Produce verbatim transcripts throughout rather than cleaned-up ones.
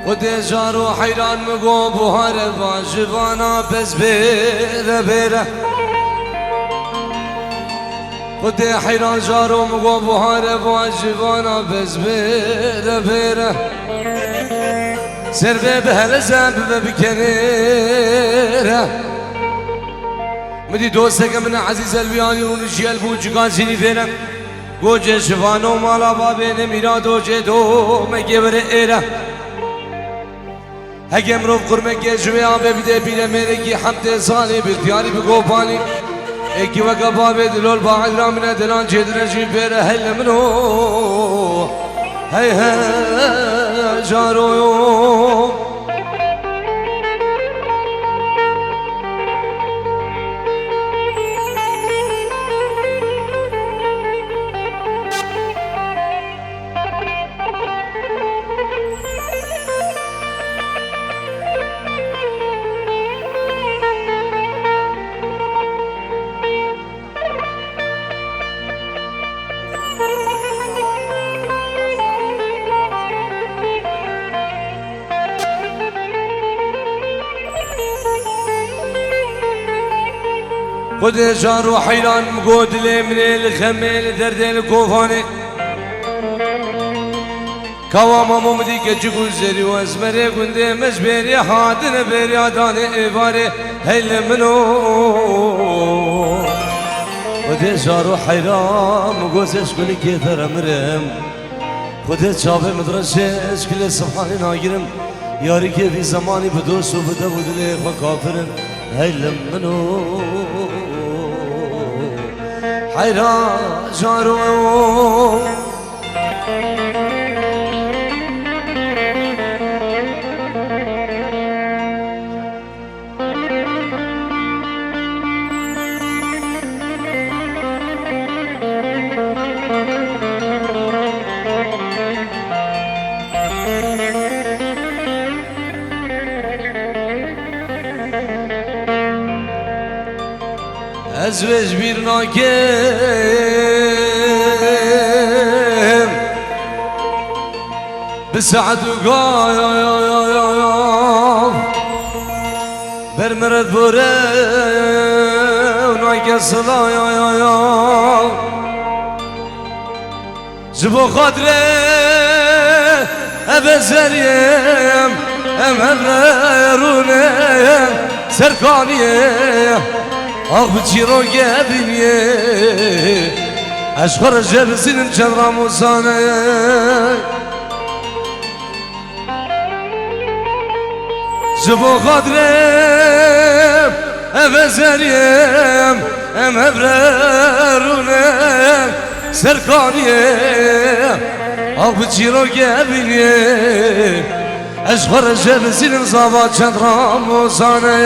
Xwedê jaro heyran mi go buhare va ji vana bez bêre bêre. Xwedê heyran jaro mi go buhare va ji vana bez bêre bêre. Ser vê bi hereze bibe bi kenêre. Mi dî dosteke min ezîz elwiyanî rûnişî el bû cika zînî fêre. Gocê şivano mala babê ne mîrado cê do me gê were êre. Hege mirov qurmekê ji wê avê bide bîre mêrekî hemdê salê bi diyarî bi gopanî. Êkî weke bavê dilol ba edra min e dilan çêdire jî pêre hele min o. Hey he caroyo. Xwedê jar û heyran go dilê min ê li xemê li derdê li kovanê. Kawa mamo min dî keçik û zerî û ezmerê gundê me ji bêrê hatine bêriya danê êvarê hey li min o. Xwedê jar û heyran min go ez ji kulî kêfere mirim. Xwedê çavê min direşê ez kulê sibhanê nagirim. Yarikê vî zemanî bi dost û bi dev û dilê xwe kafirin. Hey li min o. Heyra jaro. Ez wê ji bîr nakim. Bi saet û gav ber min re dibore û nayke sila ya ya ya. Ji bo xatirê ev ezeriyê em hev re rûnê ser kaniyê. Ax bi çîrokê bîniyê ez xwe re jê bizînim çend ramûsane. Ji bo xatirê ev ezeriyê em hev re rûnê ser kaniyê. Ax bi çîrokê bîniyê ez xwe re jê bizînim zava çend ramûsane.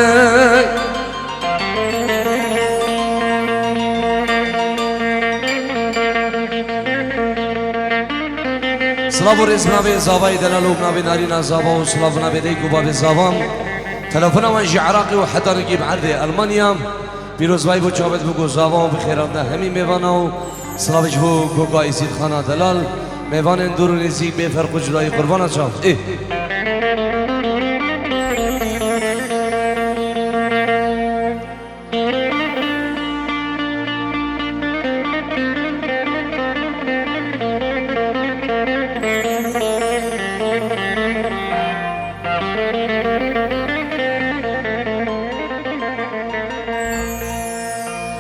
Silav û rêz bi navê zavayê delal û bi navê narîna zava û silav bi navê dayik û bavê zavan. Telefona wan ji Iraqê û heta nigî bi erdê Elmanya. Pîrozbayî bo çavet bigo zavan bi xêr hatina hemî mêvana û silav ji bo Goga Îzîdxana delal. Mêvanên dûr û nêzîk bê ferq û cudayî qurbana çav. Ê.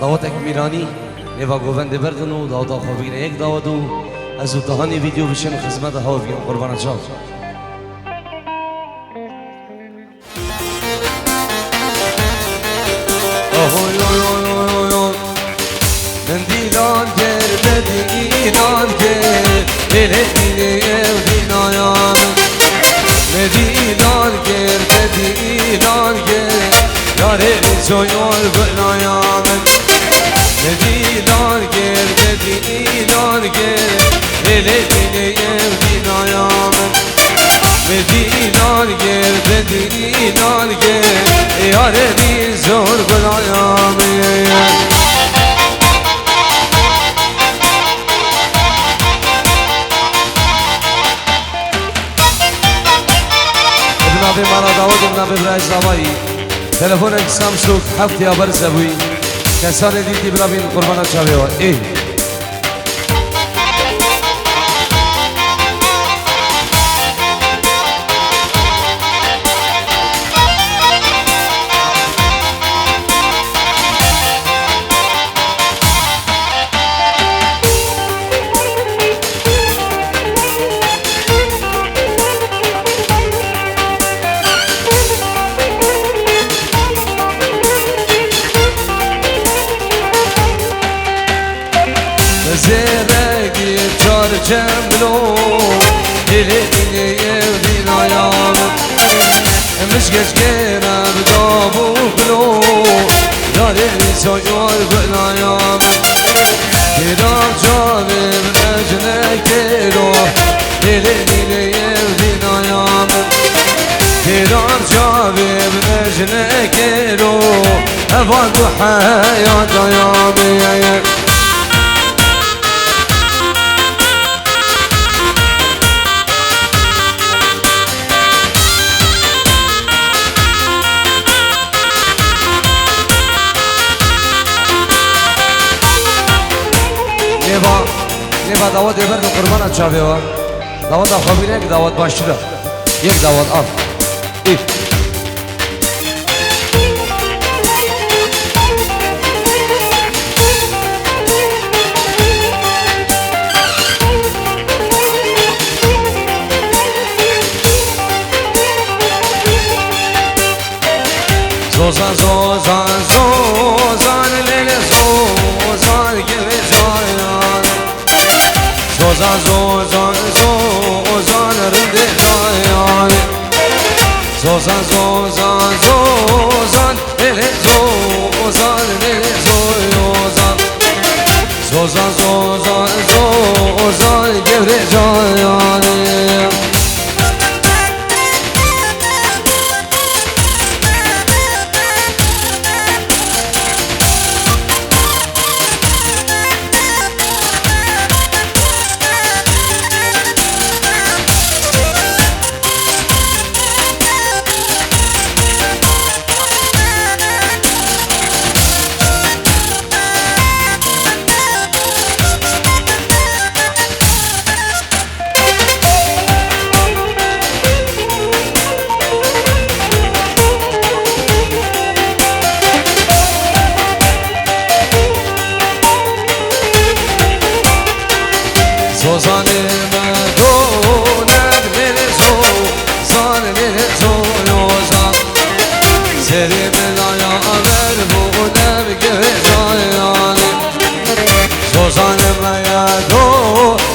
Dawetek mîranî, nêva govendê berdin û daweta xwe bigire yek dawet û ez û dihanî vîdeo bişên xizmeta hev bigin qurbana çav. Oy, oy, oy, oy, oy, oy. Min dîlan kir, min dîlan kir, lê lê dîlê ev dînaya min. Min dîlan kir, min dîlan kir, yarê min soyol gunaya min. Min dîlan kir, min dîlan kir, lê lê dîlê ev dînaya min. Min dîlan kir, min dîlan kir, yarê min zor gunaya min. Telefonek Samsung heft ya berze bûyî. Kesanê dîtî bila bîn qurbana çavê we. Ê. Zêrekî çar çemlo, êlê nînê ev dînaya min. Mişkeş kêne bi dav û xilo, yarê Îsa yar binaya min. Kêrar çavê min ejne kêro, êlê nînê ev dînaya min. Kêrar çavê min ejne kêro, eva tu heyata ya min. Nêva, nêva dawetê ber di qurbana çavê we. Daweta xwe bîne, yek dawet baştir e. Yek dawet al. Î. Zozan, zozan, zozan, lele zozan, geve cayan. Zozan, zozan, zozan, rindê cayan. Zozan, zozan, zozan, lele zozan, lele zozan. Zozan, zozan, zozan, gevre cayan. Zozanê me do, ne lê zozan, lê zoyoza. Serê me laya ver bu, ne gevecayane. Zozan me ya do,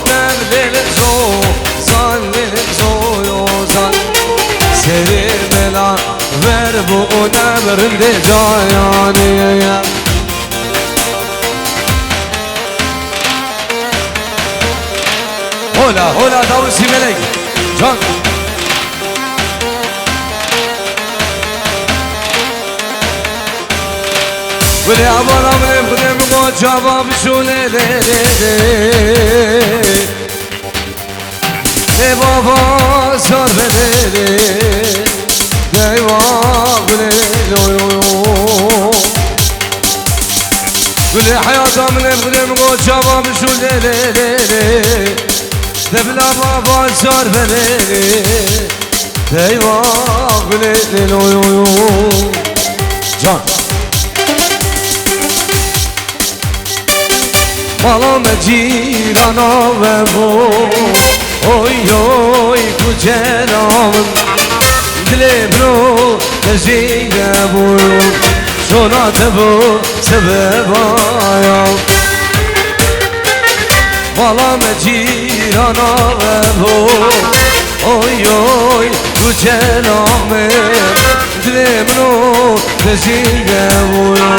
nem lê zozan, lê zoyozan. Serê me la ver bu, nem rindê cayane. Hola, hola, Dawid Sîmelek. Can. Gulê abana min ê, Xwedê min got çava bişûne lê lê lê. Ê baba sar be lê lê. Eyvah gulê lo lo lo. Gulê heyata min ê, Xwedê min got çava bişûne lê lê lê. Te bila baba sar be lê lê. Eyvah gulê lê lo yo yo. Can. Mala me cîrana ve bo. Oy oy kuçena min. Dilê bro te jî de bo. Şona te bo sebeba ya. Mala me cîrana ve bo. Oy oy, tu çela me, dilê min o te jî de bûyo.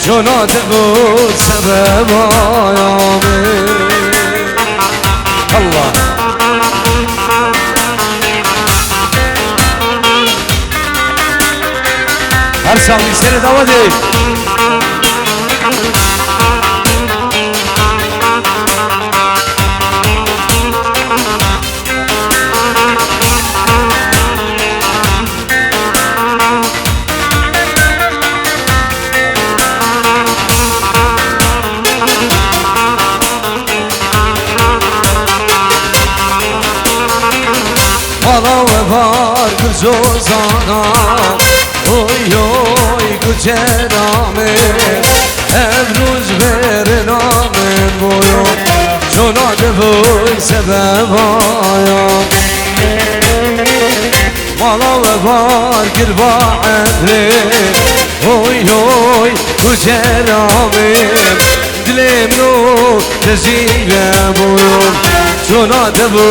Çona te bo sebeba ya me. Allah. Her sağ bir sene davet edin. Zozana, oy, oy, gucera min, ev roj verina min boyo, çona divoy sebebaya. Mala we bar kir va edrê, oy, oy, gucera min. Dilê min û te jî ve bûyo, çona te bû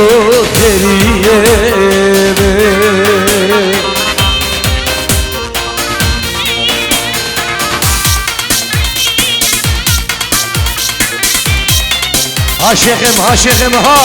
deriyê min. Ha şêxê min, ha şêxê min, ha.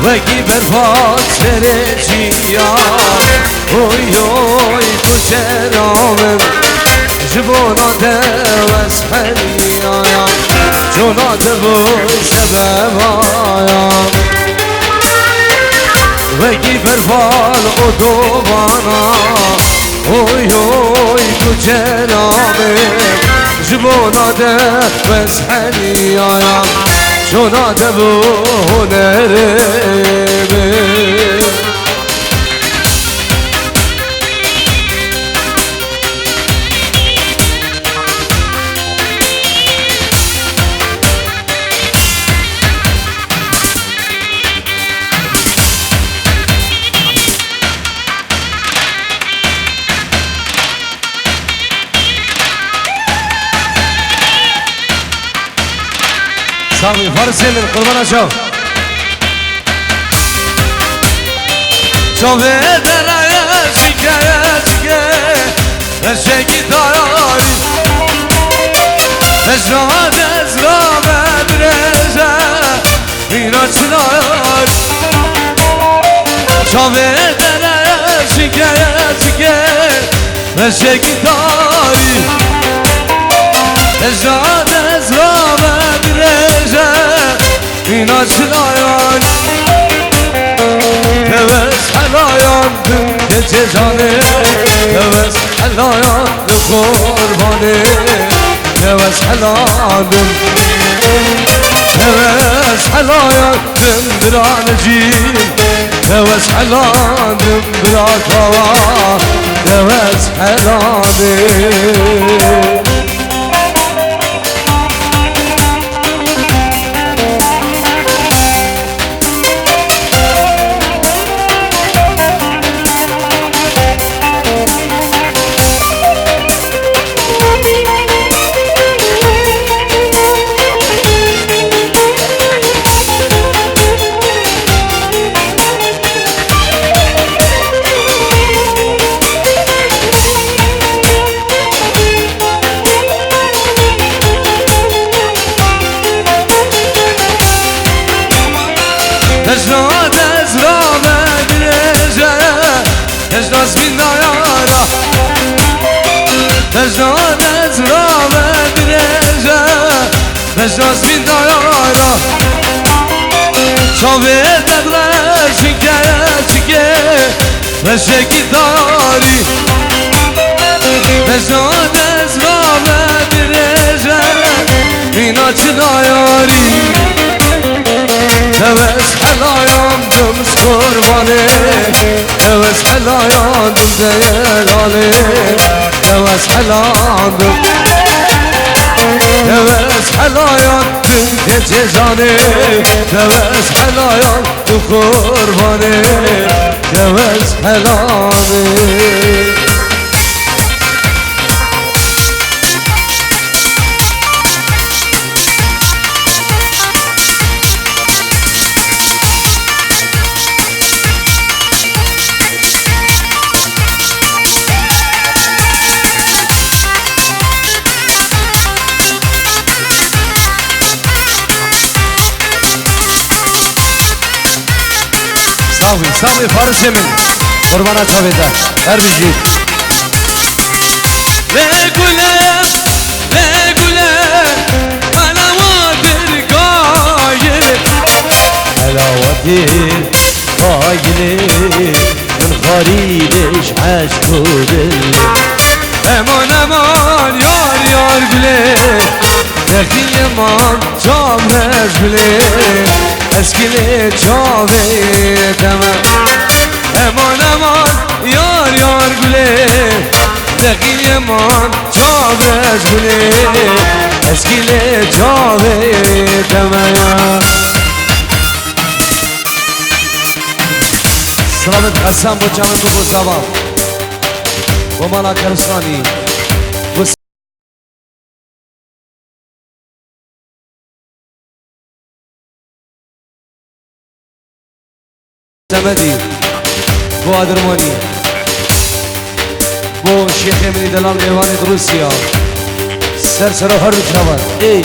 Wekî berfa serê ciya, oy, oy, tu çera min. Ji bona te wes heriyaya, cona te bû sebebaya. Wekî berfal û dovana, oy, oy, tu çera min. Ji bona te wes heriyaya, cona te bû hunerê min. Saxî, Farisê min, qurbana çav. Çavê deraya çike çike, eşekî tarî. Hejra dezra me dirêje, hîna çinayar. Çavê deraya çike çike, eşekî tarî. Hejra dezra me dirêje, Hîna çilayan, kewes helayan, din keçê canê, kewes helayan, li qurbanê, kewes helayan, kewes helayan, din diranê cîn, kewes helayan, din bira kawa, kewes helayan. Hejna dezra me dirêje, hejna zmîn dayana. Hejna dezra me dirêje, hejna zmîn dayana. Çavê te bile çike çike, Beşekî tarî, hejna dezra me dirêje, hîna çila yarî. Kewes helayan dim ji qurbanê, kewes helayan dim delalê, kewes helayan dim, kewes helayan dim gecê zanê, kewes helayan Tu qurbanê, kewes helanê. Sax bî, sax bî Farisê min. Qurbana çavê te. Her bijî. Lê gule, lê gule, helawatir kayilê. Helawatir kayilê, min xarî dêş eşq û dil. Eman, eman, yar, yar gulê, nexî eman, çav ez gulê. Eskilê çavê te me. Eman, eman, yar, yar gulê. Nexî eman, çav ez gulê. Eskilê çavê te me ya. Selamet Hasan, bo çavê tu, bo zava. Bo mala Karistanî. Bo Semedî, bo Adirmanî, bo şêxê min î delal mêvanê di Rûsya. Ser sero her du çavan. Ey!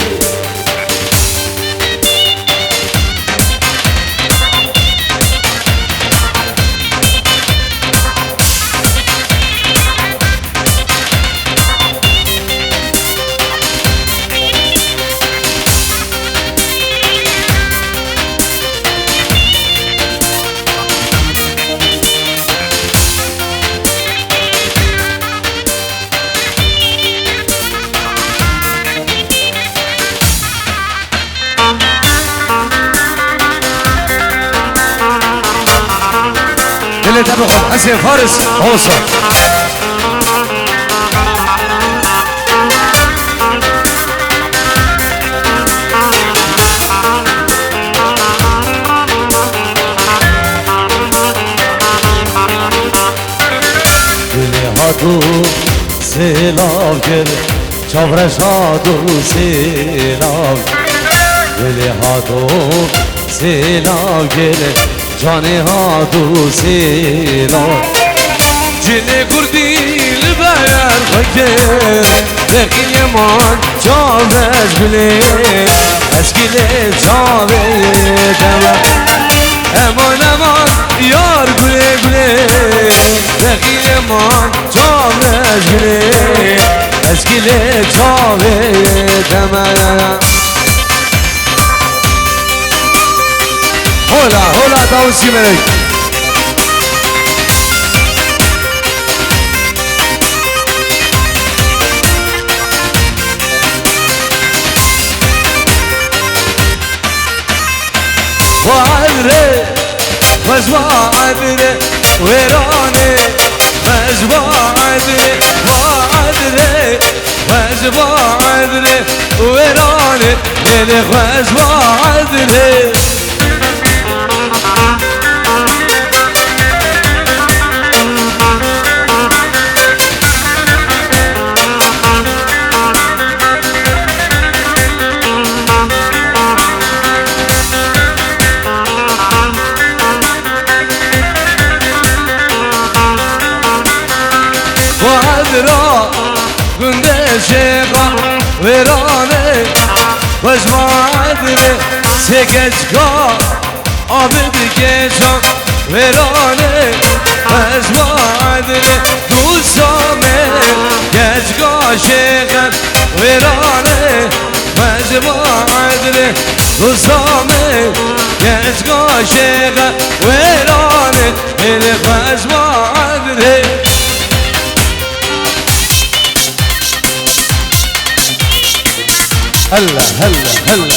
Dilê te bixwe, Hesên Faris, olsa. Dilê hat û sêlav kir, çavreş hat û sêlav. Dilê hat û sêlav kir, canê hat û sêlav. Cinê kurdî li ber xwe kir, nexî eman, çav ez gulê, ez gilê çavê te me. Eman, eman, yar gulê, gulê, nexî eman, çav ez gilê, ez gilê çavê te me. Hola, hola, Dawid Simerek. Xwedrê, xwez xwedrê, wêranê, xwez xwedrê, xwedrê, xwez xwedrê, wêranê, lêlê xwez xwedrê. Xwedra gundê şêxa wêranê, xwez xwedrê sê keçka Abid keçan wêranê, ez xwedrê du samê, keçka şêxer wêranê, ez xwedrê du samê, keçka şêxer wêranê, ez xwedrê. Helle, helle, helle.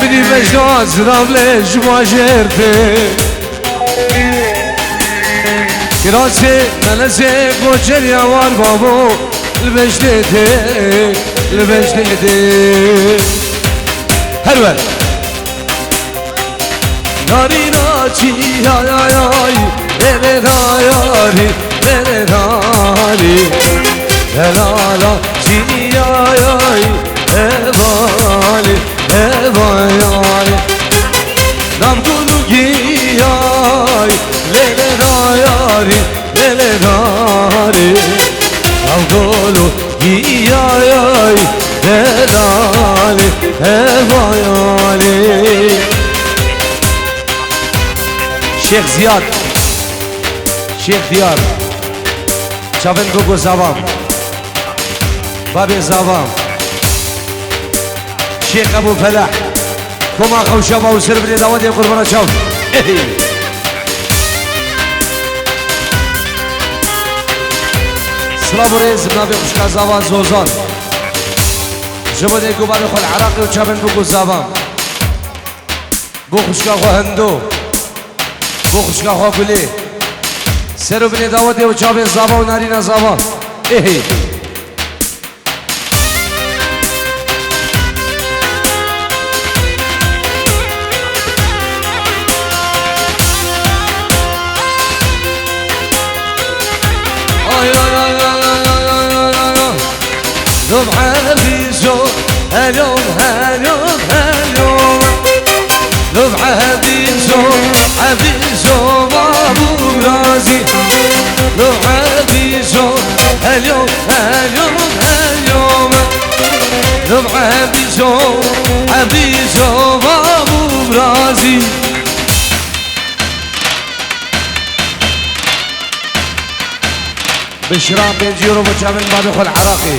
Minî vejda ziravle ji majêr tê. Kirasê melezê goçeriya war babo. Li vejde tê, li vejde tê. Her wer. Narîna çî ya ya ya, lê lê da yarî, lê lê da rî. Helala çî ya ya, hevalî, hevalî. Nav gul û giyay, lê lê da yarî, lê lê da rî. Nav gul û giyayay, hevalî, hevalî. Şêx Ziyad, Şêx Diyar, çavên Gogo Zavan, Babê Zavan, Şêx Ebû Feleh, Koma Xewşa Bawsir, bilê dawetê qurbana çav. Ehê. Silav û rêz, navê xwişka Zava Zozan. Ji bo dayik û bavê xwe li Iraqê û çavên bûk û zavan. Bo xwişka xwe Hendo. Bo xwişka xwe Gulê. Ser û binê dawetê û çavên Zava û Narîna Zava. Êhê. Ay, ay, ay, ay. Lov Ebîzo, helom, helom, helom. Lov Ebîzo, Ebîzo, babû razî. Lov Ebîzo, helom, helom, helom. Lov Ebîzo, Ebîzo, babû razî. Bişra pênc euro bo çavên bavê xwe li Iraqê.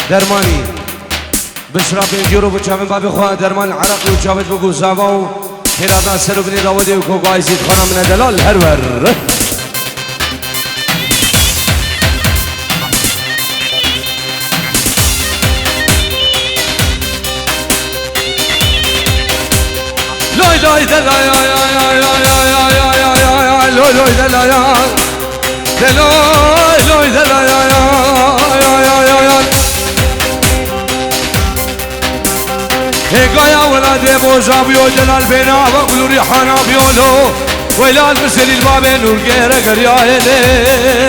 Dermanî. Bişra pênc euro bo çavên bavê xwe, derman li Iraqê û çavên bûk û zava û xêrada ser û binê dawetê û Koko Ayzîd xana min e delal her wer. Loy loy de lay ay ay ay ay ay ay ay ay ay ay loy loy de lay ay. De loy loy de lay ay ay ay ay ay ay. Hêgaya welatê boza biyo, Celal bêna ava gul û rîhana biyo lo. Weylal bi Selîl babê Nûrgêre geriyayê lê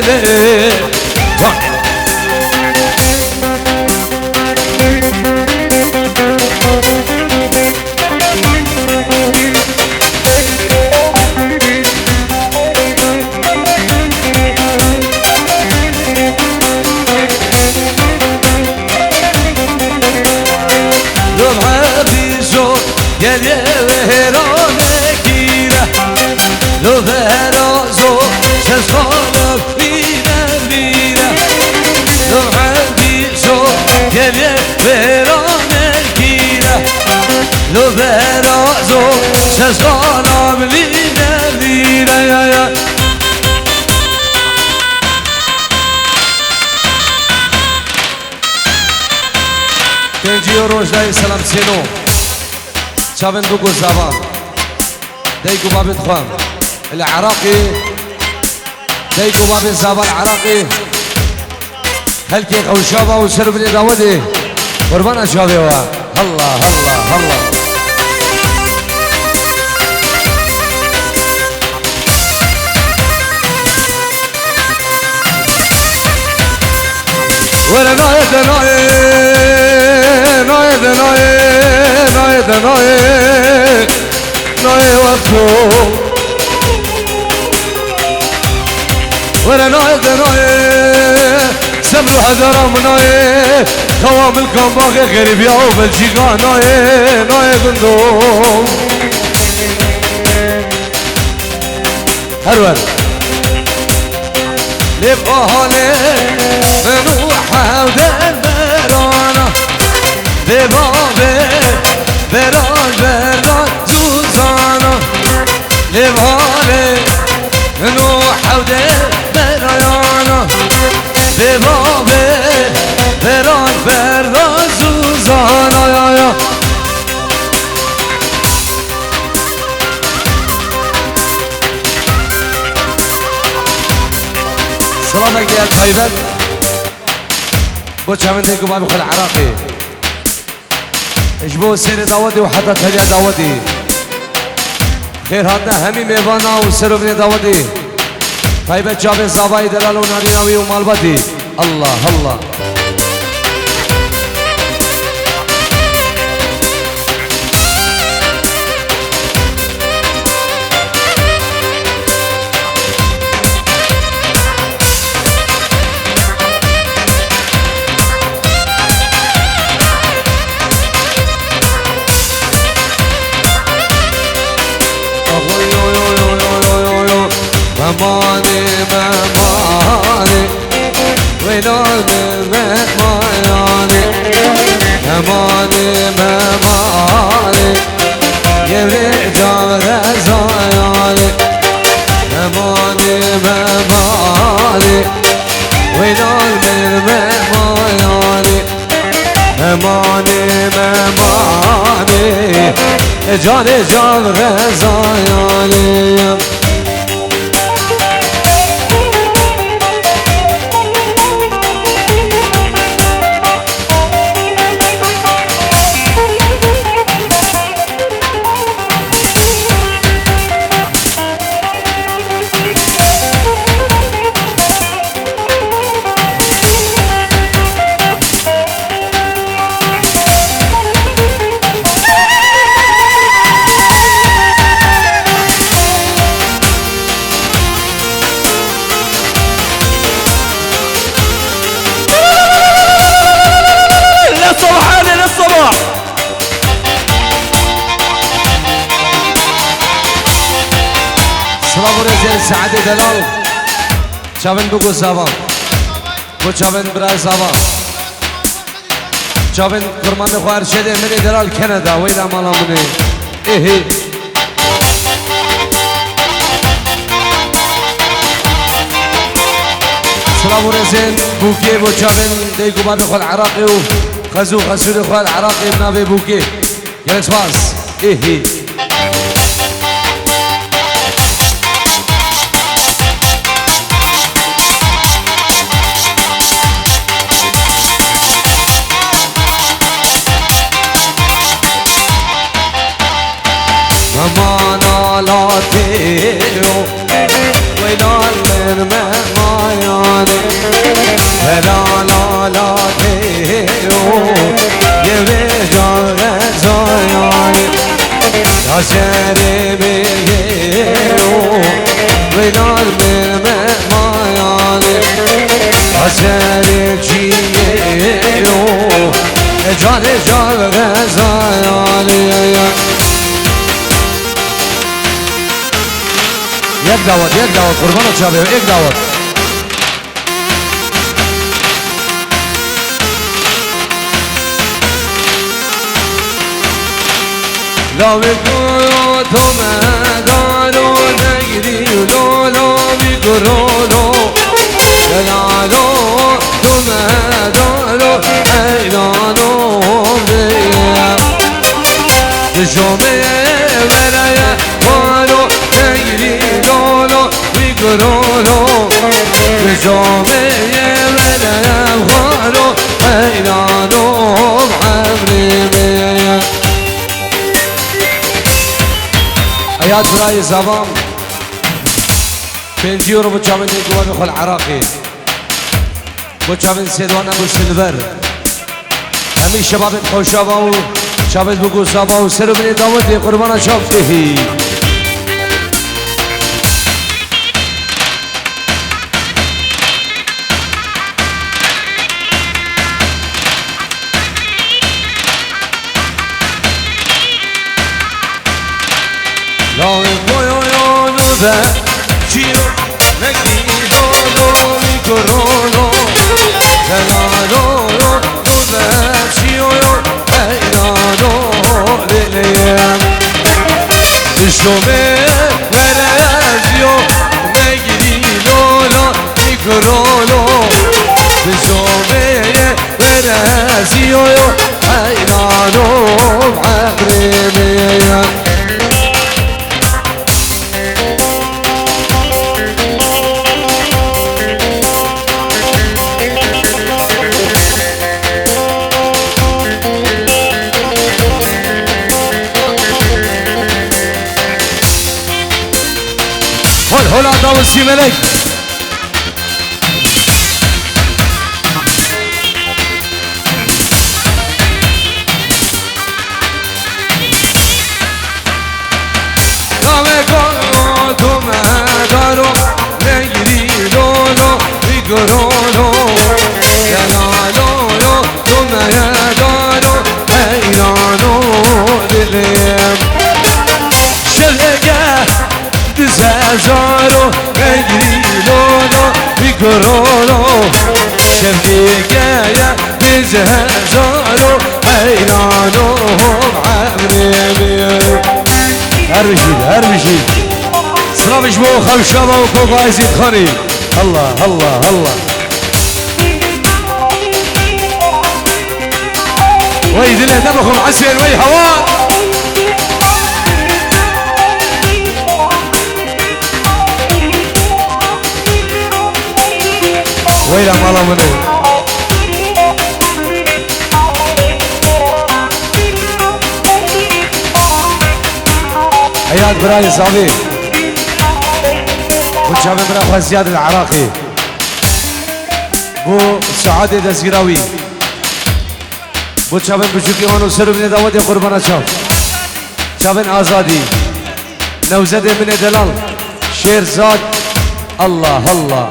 lê. Bak. Lov Ebîzo, gelê wêranekî re. Lov Erazo, şeş xalef nîne vîre. Lov Ebîzo, gelê wêranekî re. Lov Erazo, şeş xalef nîne vîre ya ya. Pêncî euro ji dayê Selam Sêno. Çavên bûk û zava. Dayik û bavê xwe. Li Iraqê. Dayik û bavê zava li Iraqê. Xelkê xewşava û ser û binê dawetê. Qurbana çavê we. Halla, halla, halla. Were nayê de nayê, nayê de nayê, nayê de nayê, nayê wexto. Were nayê de nayê, sebr û hezara min nayê, xewa milkan baxê xerîbiya û Belçîka nayê, nayê gundo. Her wer. Lê bahalê min û hewde berana. Lê bavê beran berdan zûzana. Lê bahalê min û hewde berayana. Lê bavê beran berdan zûzana ya ya. Silavek diye taybet. Bo çavên dayik û bavê xwe li Iraqê. Ji bo sêrê dawetê û heta teliya dawetê. Xêr hatina hemî mêvana û ser û binê dawetê. Taybet çavê zavayê delal û narîna wî û malbatê. Allah, Allah. Memanê, memanê, wêna me, me. Carê car xezayanê. للصباح، هذه للصباح. Silav û rêzên Seedê Delal. Çavên Bugo Zava. Bo çavên Bira Zava. Çavên kurmanê xwe Erşedê Emirê Delal Keneda. Weyla mala min ê. Êhê. Silav û rêzên Bûkê bo çavên dayik û bavê xwe li Iraqê û xezû û xesûrê xwe li Iraqê bi navê Bûkê. Gelek spas. Êhê. Mema nalatê yo, weylan min memayanê. Hela nalatê yo, yê vêca xezayanê. Ya serê mêrgê yo, weylan min memayanê. Ya serê çiyê yo, e carê car xezayanê. Yek dawet, yek dawet, qurbana çavê, yek dawet. Lawê ku to me dano negrî lolo vî gurolo. Delalo to me dano heyrano vê. Dijomê vereye xwaro, negrî lolo wî gurolo. Dijomê vereye xwaro, heyrano emrê me. Eya Turayê Zavan. Pêncî euro bo çavên dê guvanê xwe li Iraqê. Bo çavên Sêdwan Ebû Silver. Hemî şebabên Xweşava û çavên Bûgo Zava û ser û binê dawetê qurbana çav têhî. Lawê koyoyo nube çîyo nekî dolo wî gurolo. Delalo yo nube çîyo yo heyrano lêleye. Dijomê verezîyo negrî lolo wî gurolo. Dijomê verezîyo yo heyrano emrê me. Hol hola dawul sîmelek. Dawê koro tu me daro, negrî lolo wî gurolo. Delalo yo tu me daro, heyrano dilê. Şeveke dize zaro, negrî lolo wî gurolo. Şeveke ye dize zaro, heyrano emrê me. Her bijî, her bijî. Silav ji bo Xewşava û Koka Ezîd Xanî. Allah, Allah, Allah. Wey dilê te bixwim Hesên, wey hewa. Weyla mala min e. Heyat birayê Zavê. Bo çavên bira xwe Ziyad li Iraqê. Bo Suadê dezgîra wî. Bo çavên biçûkê wan û ser û binê dawetê qurbana çav. Çavên azadî. Newzedê min ê delal. Şêrzad. Allah Allah.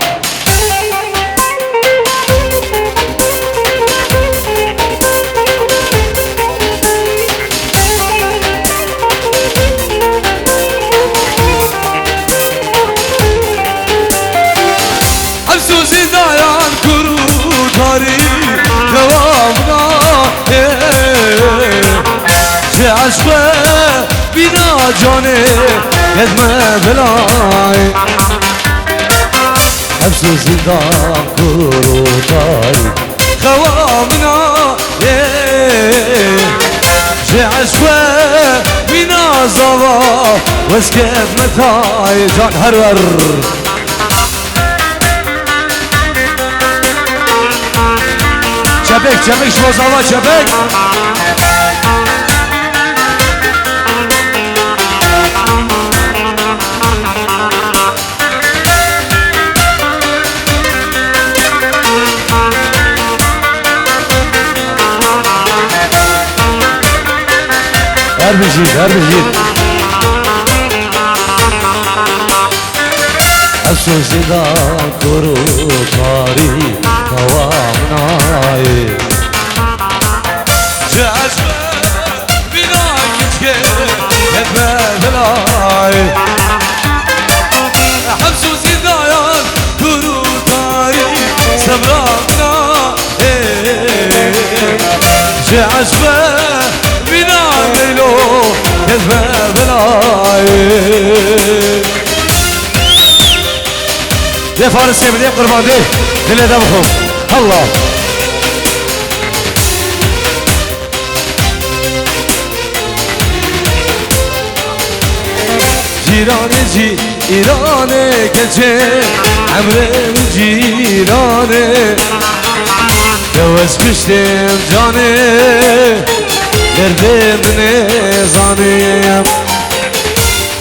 Efsûsî dayan kur û tarî xewa min a, ê, ji eşq we bîna canê ketme belayê. Efsûsî dayan kur û tarî xewa min a, ê, ji eşq we bîna zava wes ketme tayê can her wer. Çepek, çepek, ji bo zava çepek. Her bijî, her bijî. Efsûsî da kur û tarî xewa min a, ê. Ji eşq we bîna keçikê ketme belayê. Efsûsî dayan kur û tarî sebra min a, ê. Ji eşq we bîna leylo ketme belayê. Dê Farisê min, dê qurban, dê dilê de bixwe. Allah. Cîranê cîranê keçê, emrê min cîranê. Te wes kuştim canê, derdê min ê zanê.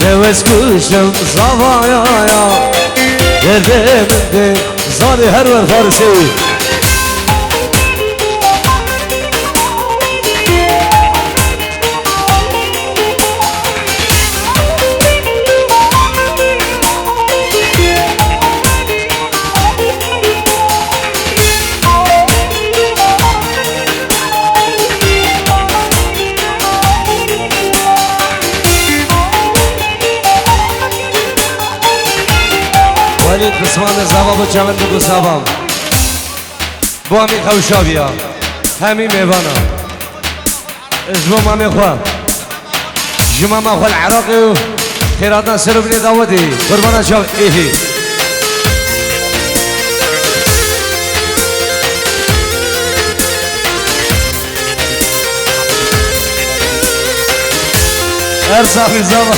Te wes kuştim zavaya ya, derdê min dê zanê her wer Farisê. Welîd Bismane zava bo çavên bigusabam. Bo hemî xewşaviya, hemî mêvana. Ji bo mamê xwe, ji mama xwe li Iraqê û xêratan ser û binê dawetê, qurbana çav êhê. Her saxî zava.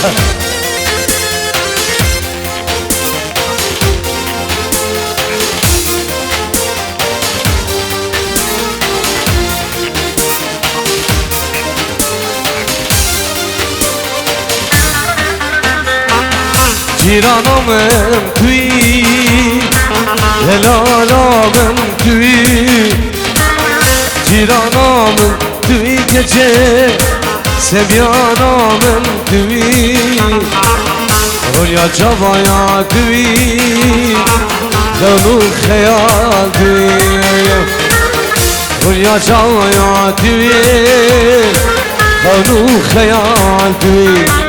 Cîrana min tu yî, delala min tu yî. Cîrana min tu yî keçê, sebyana min tu yî. Rûnya çavaya tu yî, xewn û xeyal tu yî. Rûnya çavaya tu yî, xewn û xeyal tu yî.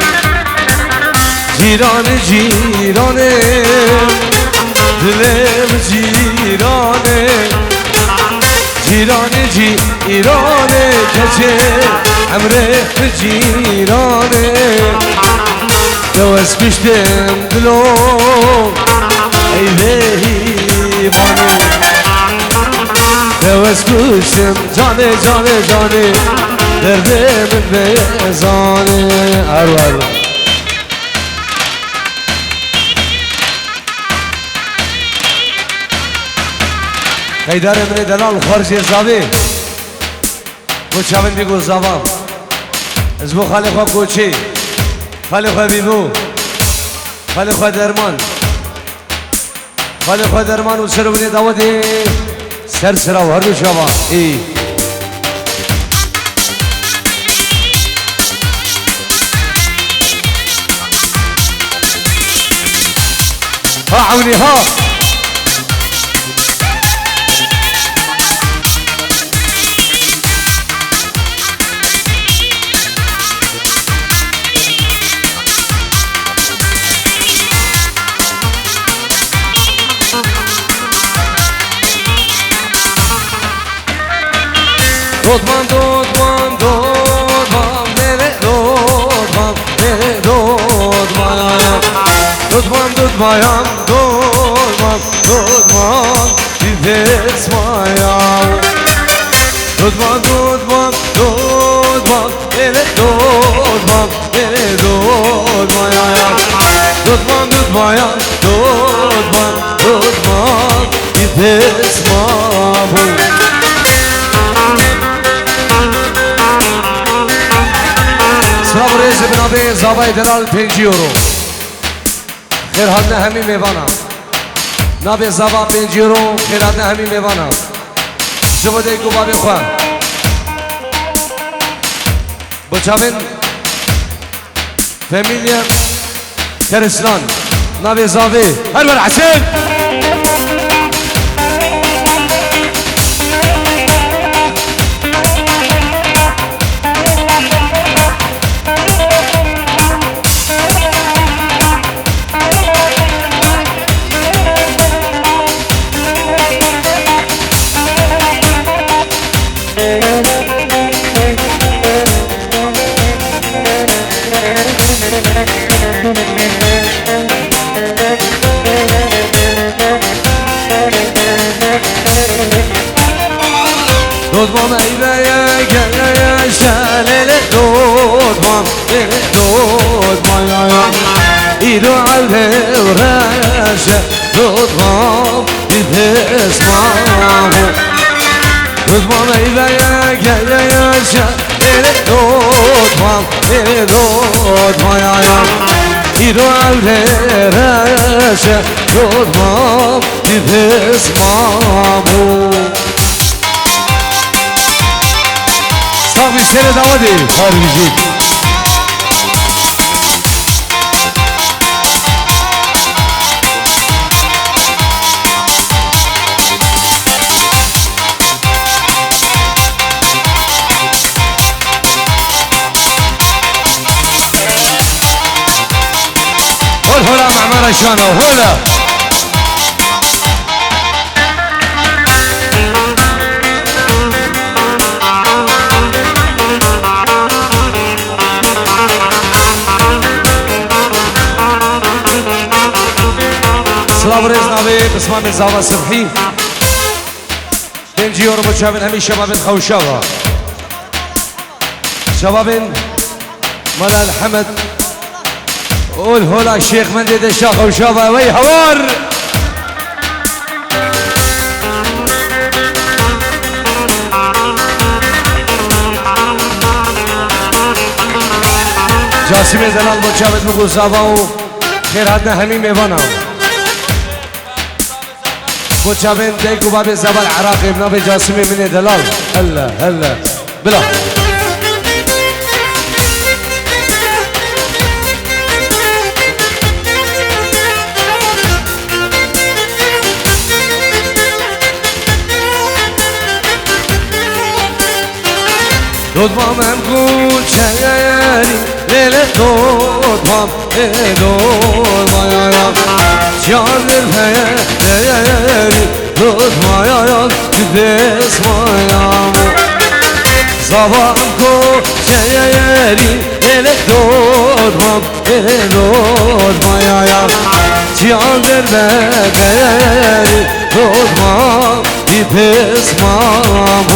Cîranê cîranê, dilê min cîranê. Cîranê cîranê keçê, emrê min cîranê. Te wes kuştim dilo, ey vê hîvanê. Te wes kuştim canê, canê, canê, derdê min bê zanê. Her wer. Qeydarê min ê delal, xwarzê zavê. Bo çavên bî ku zavam. Ez bo xalê xwe Koçê, xalê xwe Bîbo, xalê xwe Derman. Xalê xwe Derman û ser binê dawetê ser sira û her du çava. Ê. Ha ewnî ha. Dotman, dotman, dotman, lele, dotman, lele, dotman. Dotman, dotmayan, dotman, dotman, bidesmaya. Dotman, dotman, dotman, lele, dotman, lele, dotman, ya, ya. Dotman, dotmayan, dotman, dotman, bidesma bû. Silav û rêz bi navê Zavayê Delal pêncî euro. Xêr hatine hemî mêvana. Navê Zava pêncî euro, xêr hatine hemî mêvana. Ji bo dayik û bavê xwe. Bo çavên Familya Kerislan, navê zavê, her wer Hesên. Dotman eyveye gele şelele dotman, e dotman ya ya. İro alde reşe dotman, bidesman. Dotman eyveye gele şe, ele dotman, ele dotman ya ya. İro alde reşe dotman, bidesman. Sax bî, serê dawetê. Her bijî. Hol hola memara şana, hola. Silav û rêz navê Bismamê Zava Sibhî. Pêncî euro bo çavên hemî şebabên Xewşava. Şebabên Mala Elhemed. Ol hola Şêx Mendê de şax û şava wey hewar. Casimê delal bo çavên min ku zava û xêr hatine hemî mêvana. Bo çavên dayik û bavê Zebal Iraqê bi navê Casimê min ê delal. Helle, helle. Bila. Dotmam em ku çeyerî lêlê dotmam. Ê dotmaya ya, çiyan heye değeri, dotmaya ya, dotmaya. Zavam ko çeyeri, ele dotmam, e dotmaya ya. Çiyan değeri, dotmam, dotmam.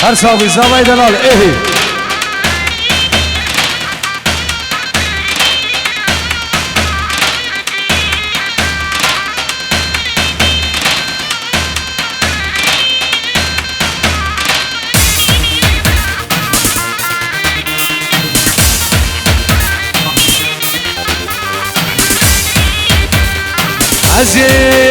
Her sax bî, zavayê delal, êhî. Ezîzlê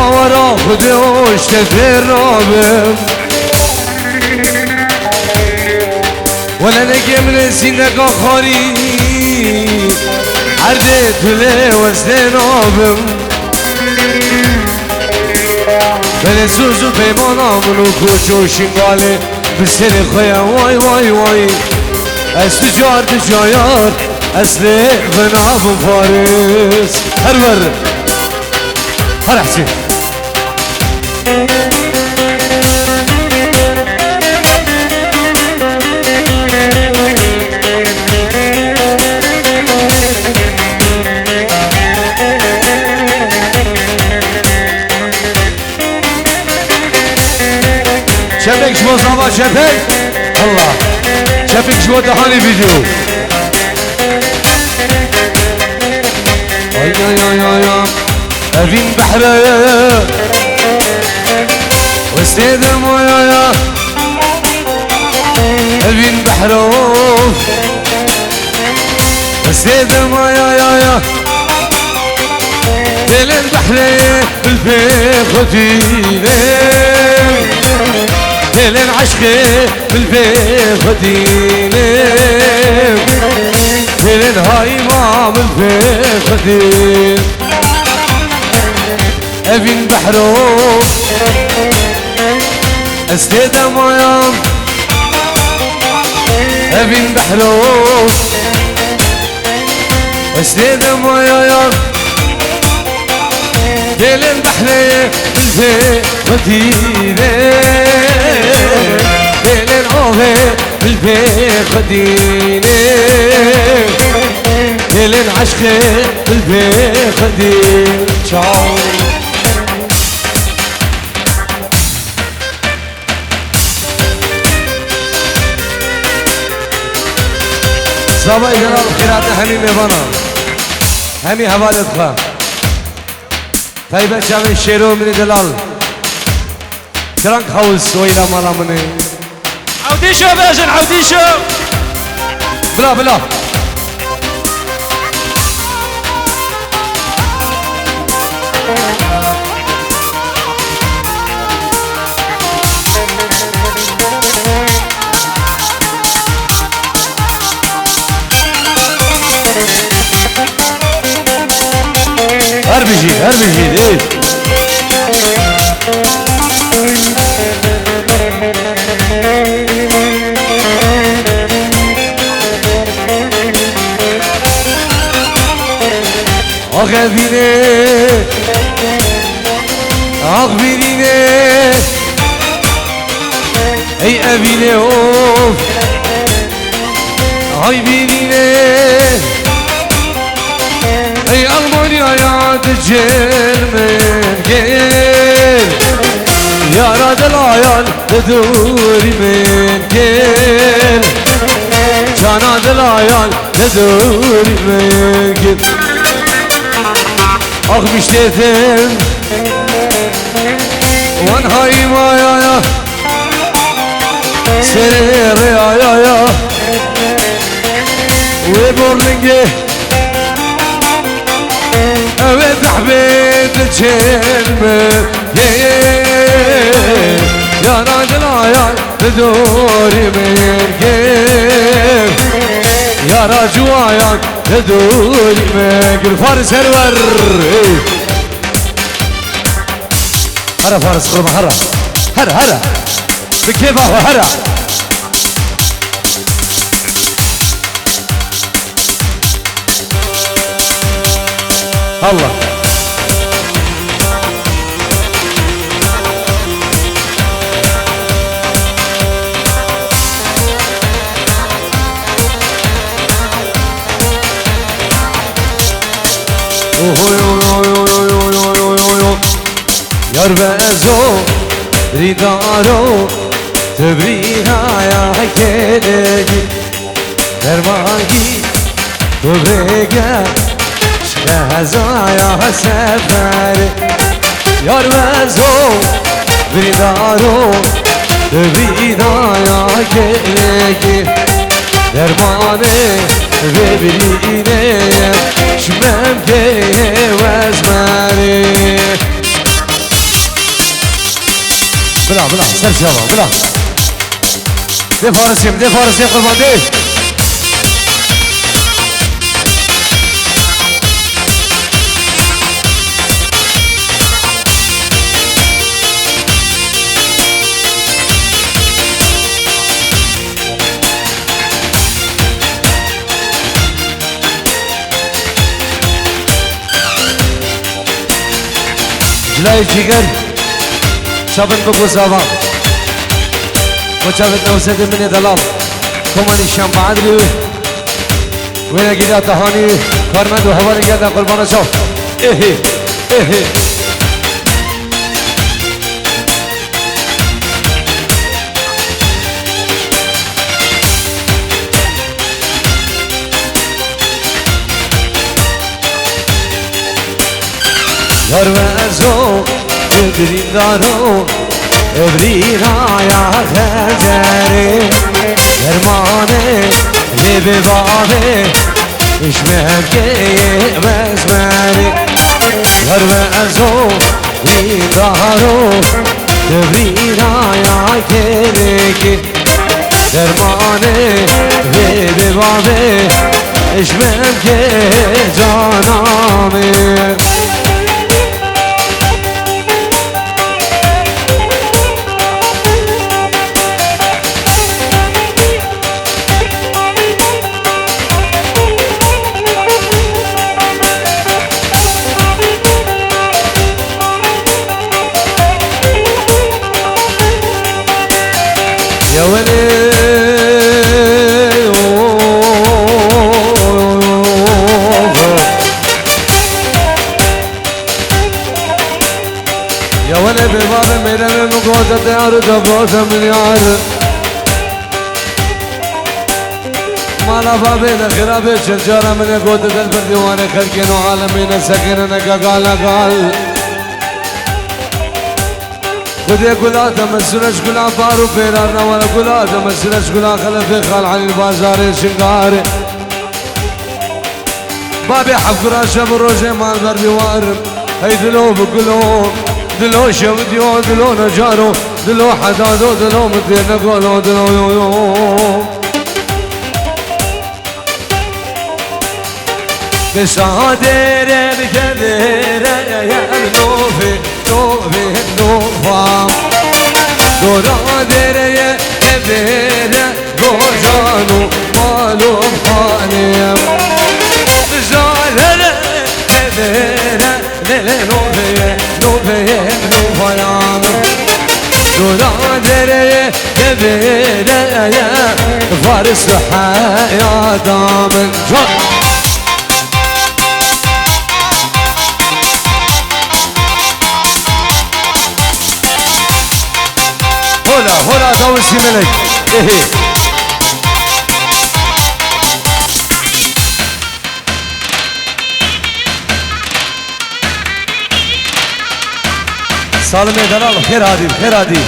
Awara Xwedê û işte fêr nabim. Wele neke min ê sîndeka xwarî, erdê tu lê westê nabim. Belê soz û peymana min û koç û şingalê bi serê xwe ye, way, way, way. Ez tu car, tu cayar, ez lê vena bûm faris. Her wer. Her Hesî. Çepek ji bo zava çepek. Allah. Çepek ji bo dehanê vîdeo. Ay, ay, ay, ay, ay. Evîn behre. Westê de maya ya. Evîn behre. Westê de maya ya ya. Dêlên behrê bilfê xwedî ne. Dêlên eşqê bilfê xwedî ne. Dêlên hayma bilfê xwedî. Evîn behro. Ez tê de mayam. Evîn behro. Ez tê de mayaya. Dêlên behrê bilfê xwedî ne. Dêlên avê bilfê xwedî ne. Dêlên eşqê bilfê xwedî. Çaw. Zavayê delal xêrate hemî mêvanan, hemî hevalêt xwe. Taybet çavên şêro minî delal. Kirank House oyla mala min e. Ewdîşo bêjin, ewdîşo. Bila, bila. Her bijî, her bijî, ê. Ax evînê, ax bînînê, ey evînê of, ay bînînê. Ey Almanyaya dicil min gel, yara dilayan di dûrî min gel, cana dilayan Te dûrî min gir. Ax miştêtin wan hayî mayaya, serê rêyaya ya. Wê borlingê ew ê dehbê diçên min. Yê, yê, yana dilayan. Li dorî min gir, yara ciwayan li dorî min gir. Faris her wer. Ey. Here Faris, qurban, here. Here, here. Bi kêfa xwe, here. Allah. Ohoy, oy, oy, oy. Yar Bezo, rîdaro, tu birînaya gelekî. Dermangî, tu rêge, te hezaya seferê. Yar Bezo, birîndaro, Vînaya gelekî dermanê vê birînê ye, ji memkeyê wezmerê. Bila, bila, ser çava, bila. Dê farisê, dê farisê qurban dê. Cilayê cîger, çavên bi gozavan. Bo çavên Newsedê min ê delal. Komanî Şemba Edlî wê. Wêne gîda Tehanî, karmend û hevalên gel de qurbana çav. Ehê, ehê. Yar ve ezo, birîndaro, birînaya xecerê, dermanê vê bêbavê, ji memkeyê wezmerê. Yar ve ezo, birîndaro, birînaya gelekî. Dermanê vê bêbavê, ji memkê cana min. Ya welê, ya welê bêbavê mêremê min gote te yar û te gote min yar. Mala bavê de xirabê çil cara min ê gote te li ber dîwanê xelkên û alemê ne sekêne ne gagal ne gal. Xwedê gula te min sure ji gula bar û pêrar ne were gula te min sure ji gula xelefê Xal Elî li bajarê Şingarê. Babê hevkura şev û rojê mal ber dîwar. Hey dilo bi gulo, dilo şev diyo, dilo necaro, dilo hedado, dilo min tê negolo, dilo yo yo. Bi şadêre bi kedêre ye, nove, nove, nova. Dora dêre ye, kedêre, gojan û mal û xanê. Bi şadêre, kedêre, Lele nobeye, nobeye, novayan. Dora dereye, deveye, faris heyata min. Can. Hola, hola, Dawisi Melek. Ehe. Salimê delal, xêr hatî, xêr hatî.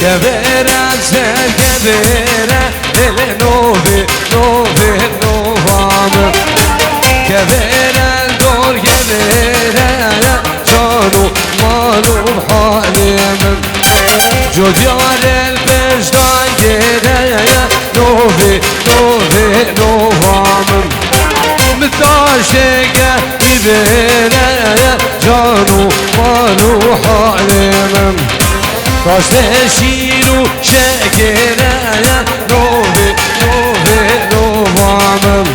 Kevêre ser kevêre, hele nove, nove, nova min. Kevêre dor kevêre, can û mal û halê min. Codiyar el pêşdan gêre, nove, nove, nova min. Min taşeke îvêre, can û mal û halê min. Taşte şîr û şekere ye, nove, nove, nova min.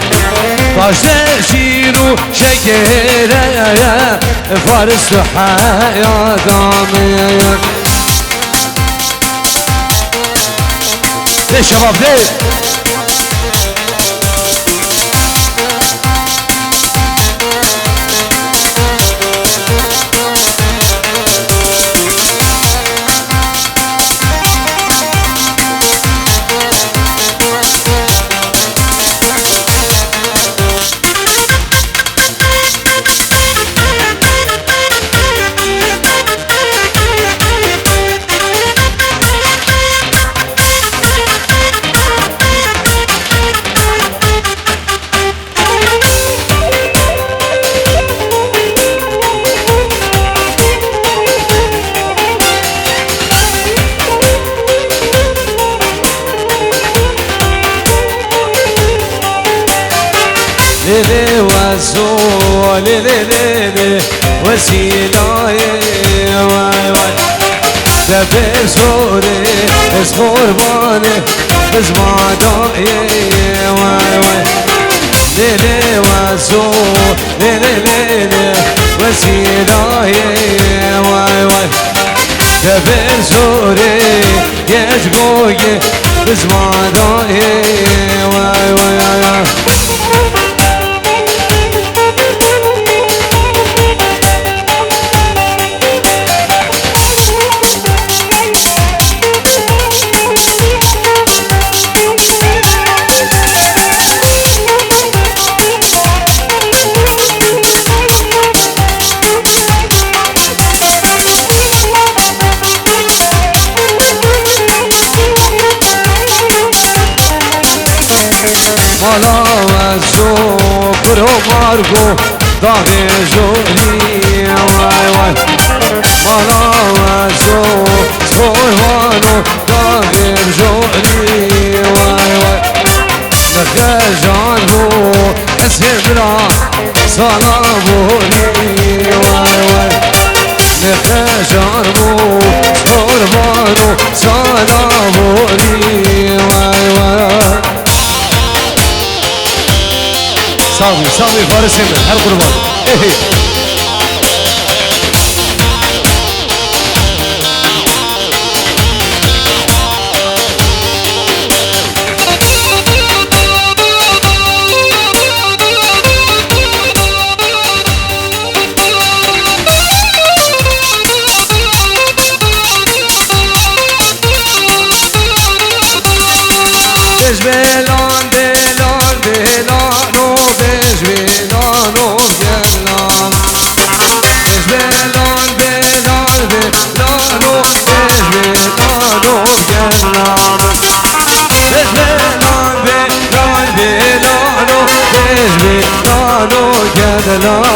Taşte şîr û şekere ye, faris tu heyata min. Lê şebab lê. Lê wezo, lê, lê, lê, lê, wesîlayê, way, way. Te pê zorê, ez qurbanê, ez madayê, way, way. Lê, lê, wezo, lê, lê, lê, lê, wesîlayê, way, way. Te pê zorê, Geç boyê, biz madayê, way, way, way, way. Mala wezo, kuro margo, daxê jorî, way, way. Mala wezo, sorvano, daxê jorî, way, way. Nexejan bo, ez hêvira, sala borî, way, way. Nexejan bo, sorvano, sala borî, way, way. Sağ ol, sağ ol, Faris'im, her kurban. Hey, hey. Bêj bêlan, bêlan, bêlano, bêj bêlano, bêlan. Bêj bêlan, bêlan, bêlano, bêj bêlano, bêlan. Bêj bêlan, bêlan, bêlano, bêj bêlano, bêlan.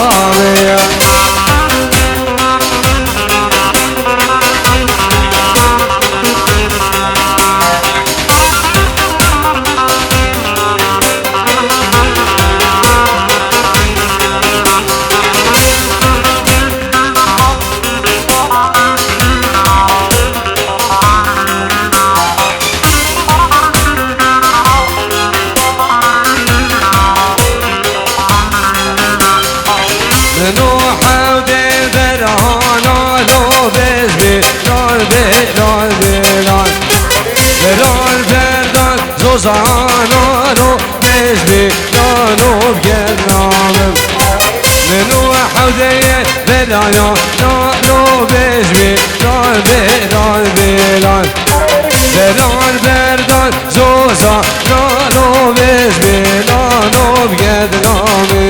Min û hewdê berhana lo, bêj bê lal bê lal bê lal. Bê lal berdan zozana lo, bêj bê lal û bgel namim. Min û hewdê berhana lo, bêj bê lal bê lal bê lal. Bê lal berdan Zoza, nano, vêj bê, nano, bged namê.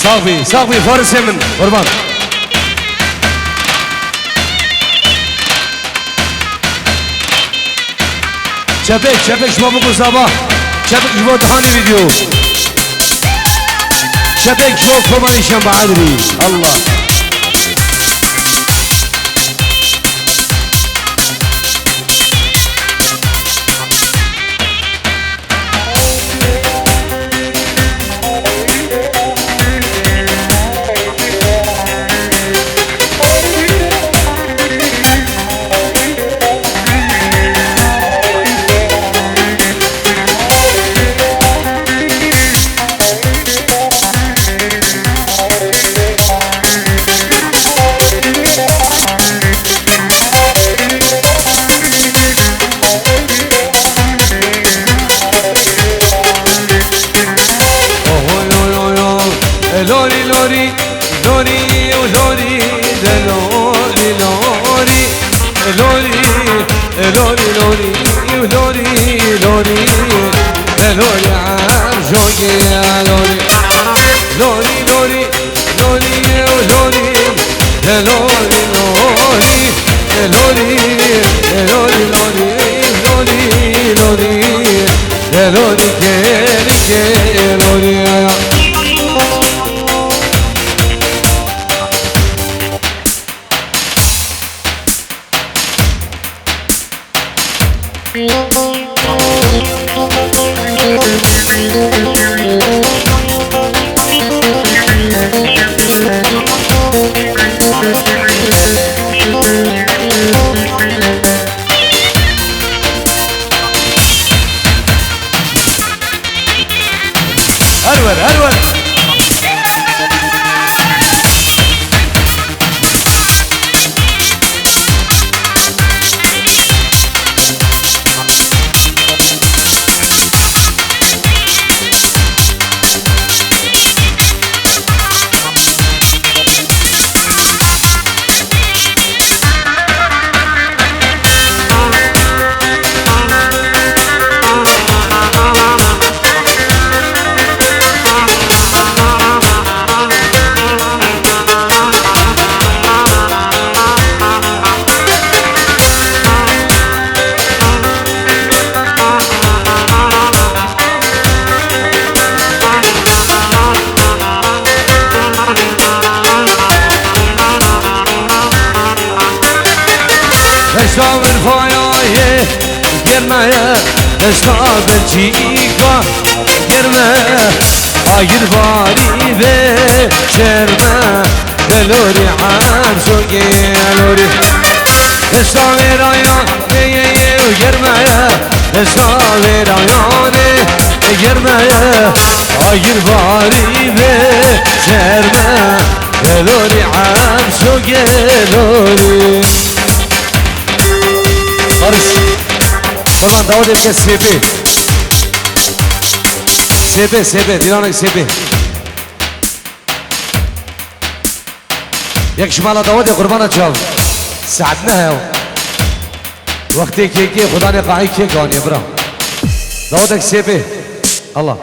Sax bî, sax bî, Farisê min, qurban. Çepek, çepek, şima bikin saba. Çepek, ji bo dihanê vîdeo. Çepek, ji bo komanê Şemba Edrî. Allah. Ohoy, oy, oy, oy. E, lori, lori, lori, e, lori, de lori, lori. E, lori, e, lori, lori, e, lori, lori. E, lori, em joge, e, lori. Lori, lori. Lorî, lorî, de lorî, lorî, de lorî, de lorî, lorî, lorî, lorî, de lorî, ke, ke, lorî, ya. Çavir fayayê germeye, desta Belçîka germe, agir barî vê çerme, delorî emso gelorî. Desta vêraya neyê germeye, desta vêraya nê germeye, agir barî vê çerme, delorî emso gelorî. Barış. Kurban, dawetê bike S P. S P, S P, dînanek S P. Yek ji mala dawetê, qurbana çav. Saet neh e. Wextê kêkê, xudanê qaî kêk aniye, bira. Dawetek S P. Allah.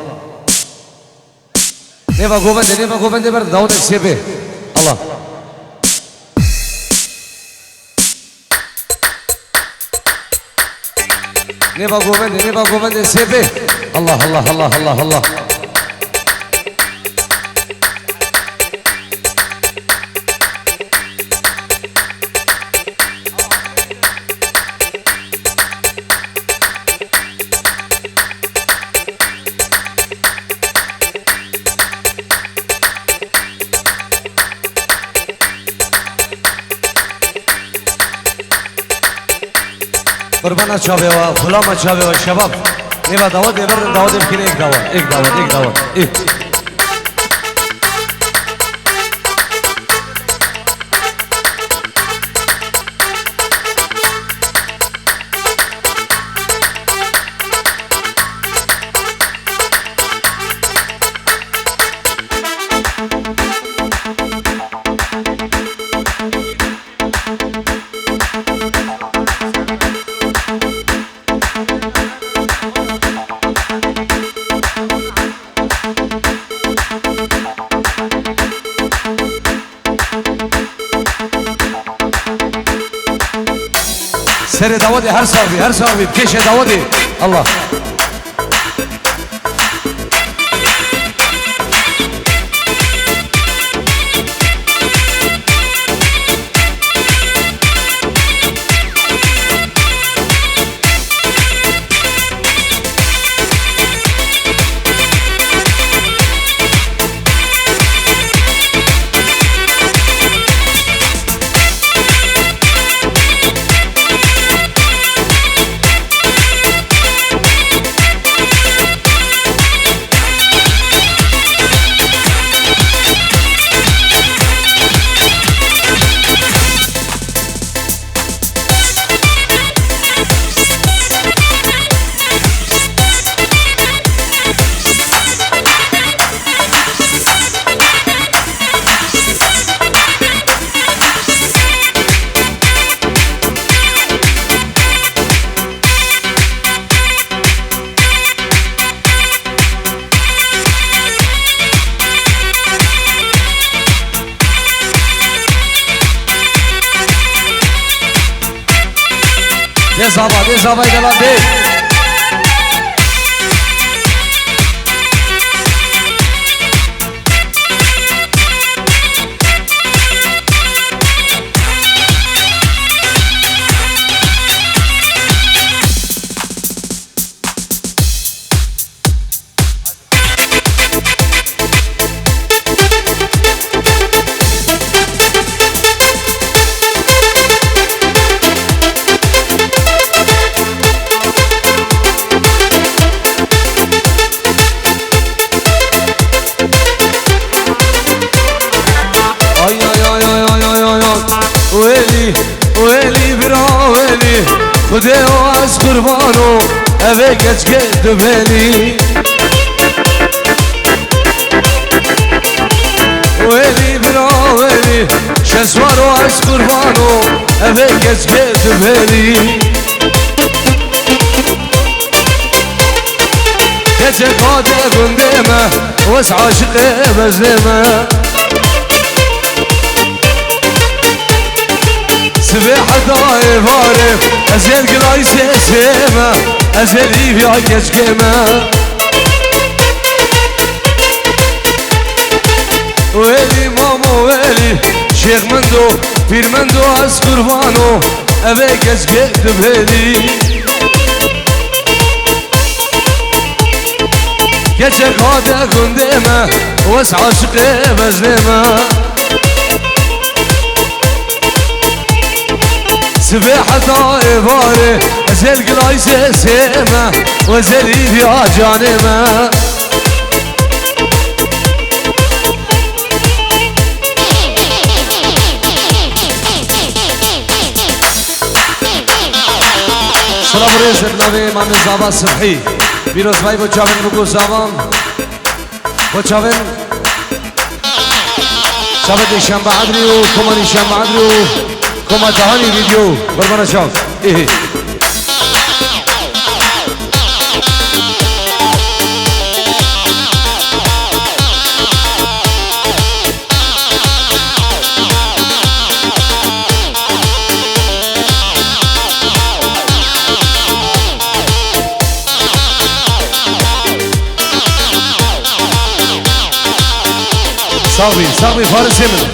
Nêva govendê, nêva govendê ber, dawetek S P. Allah. Nêva govendê, nêva govendê S P. Allah, Allah, Allah, Allah, Allah. Qurbana çavê we, xulama çavê we, şebab. Nêva dawetê birin, dawetê bikin, êk dawet, êk dawet, êk dawet, êk. Serê dawetê her sax bî, her sax bî, kêşe dawetê. Allah. Dê zava, dê zavayê delan dê. Ay, ay, ay. Welî, welî, bira welî, Xwedê o ez qurban o, ev ê keçkê dibêlî. Welî, bira welî, şeswar o ez qurban o, ev ê keçkê dibêlî. Keçê qade gundê me, wes aşiqê bezdê me. Sibê heta êvarê, ez ê gilayî sêsê me, ez ê lîvya keçkê me. Welî mamo welî, şêx min do, pîr min do, ez qurban o. Evê keçkê dibêlî. Keçek hate gundê me, wes aşiqê veznê me. Sibê heta êvarê, ez ê li gilay sesê me, wez ê lîviya canê me. Selam û rêz li navê Mamê Zava Sibhî. Pîrozbay bo çavên Miko Zavan. Bo çavên, çavên Nîşan Bahadrî û Koma Nîşan Bahadrî û Koma Tahanî vîdeo. Qurbana çav. Ê. Sax bî, sax bî, Farisê min.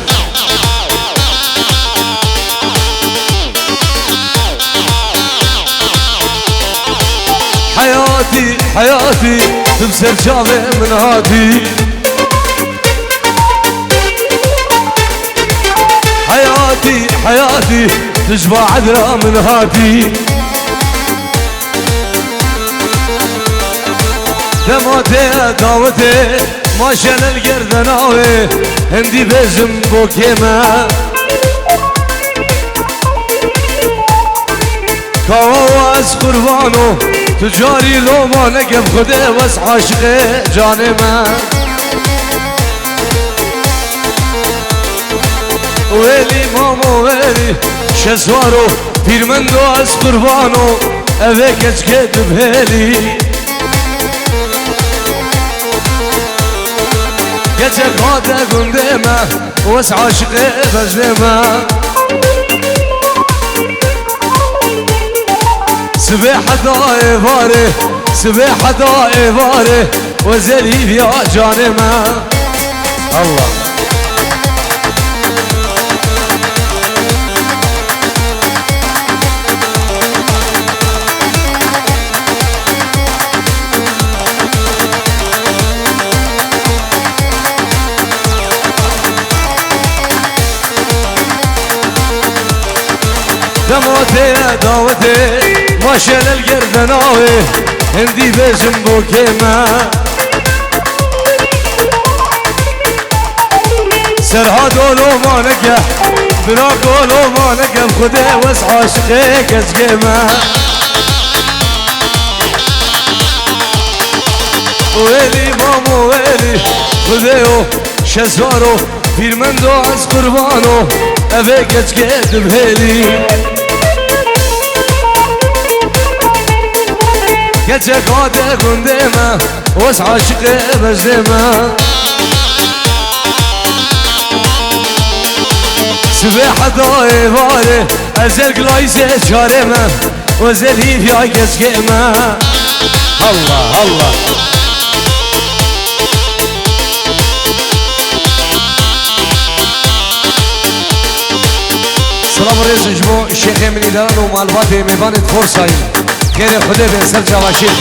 Heyatî, heyatî, tu bi ser çavê min hatî. Heyatî, heyatî, tu ji ba edra min hatî. Dema tê dawetê, maşele li gerdena wê, hindî bêjim bo kê me. Kawa ez qurbano, tu carî loma neke bi Xwedê, wes aşiqê canê me. Wêlî mamo wêlî, şeswaro, pîrmendo ez qurbano, evê keçkê dibêlî. Keçek hate gundê me, wes aşiqê veznê me. Sibê heta êvarê, sibê heta êvarê, wez ê lîviya canê me. Allah. Dema tê dawetê, maşele li gerdena wê, hindî bêjim bo kê me. Serhado loma neke, bira ko loma neke, bi Xwedê wes aşiqê keçkê me. Wêlî mamo wêlî, Xwedê yo, şeswaro, pîrmendo ez qurbano, evê keçkê dibêlî. Keçek hate gundê me, wes aşiqê veznê me. Sibê heta êvarê, ez ê li gilay sê çarê me, wez ê lîviya keçkê me. Allah, Allah. Selam û rêz ji bo şêxê min îdaran û malbatê mêvanê Forsayî. Xêrê Xwedê be ser çava şêx.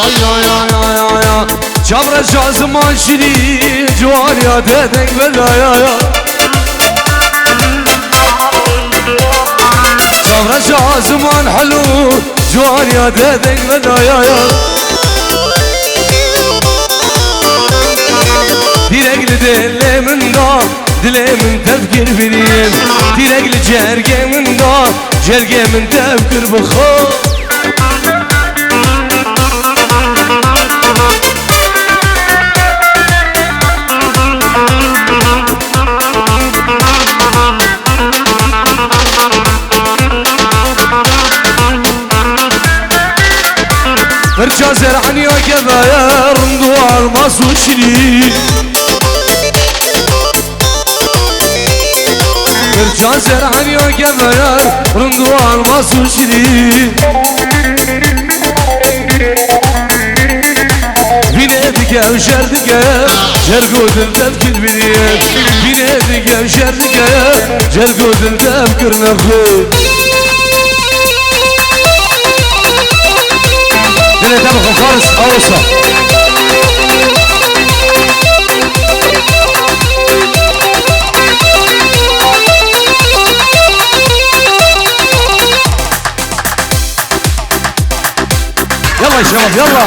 Ay, ay, ay, ay, ay, ay. Çavreşa ziman şirî, ciwaniya te deng vedaya ya. Çavreşa ziman helû, ciwaniya te deng vedaya ya. Tîrek li dilê min da, dilê min tev kir birîn. Tîrek li cergê min da, cergê min tev kir bi xwe. Zer'an ya kevaya, rindu almas û şirî. Pirça zer'an ya kevaya, rindu almas û şirî. Vînê dike û şer dike, şer gotin dev kir biniye. Vînê dike û şer dike, şer gotin dev kirine xwe. Dilê te bixwe Faris, Awusa. Yalla şebab, yalla.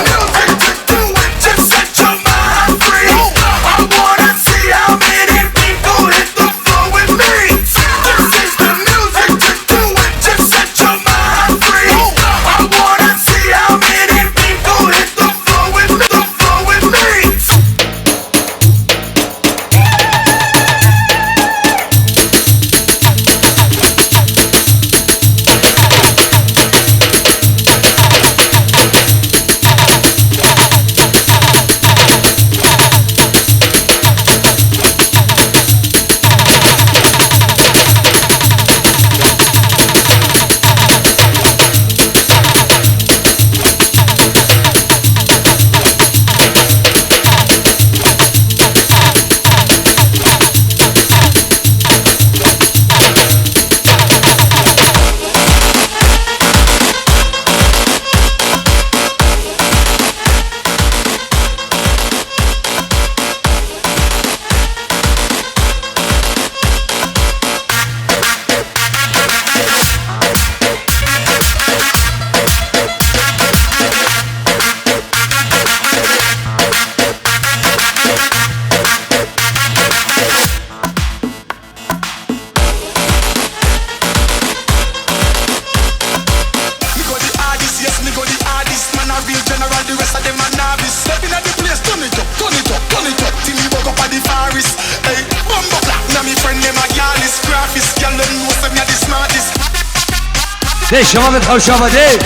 Mi go the hardest, yes, mi go the hardest. Man a real general, the rest of them a novice. Step inna the place, turn it up, turn it up, turn it up. Till me walk up at the forest. Hey, bumbo clap, now me friend them a gyalis, graphist. Gyal dem know seh me a the smartest. Hey, şebabê xewşa ve, hey.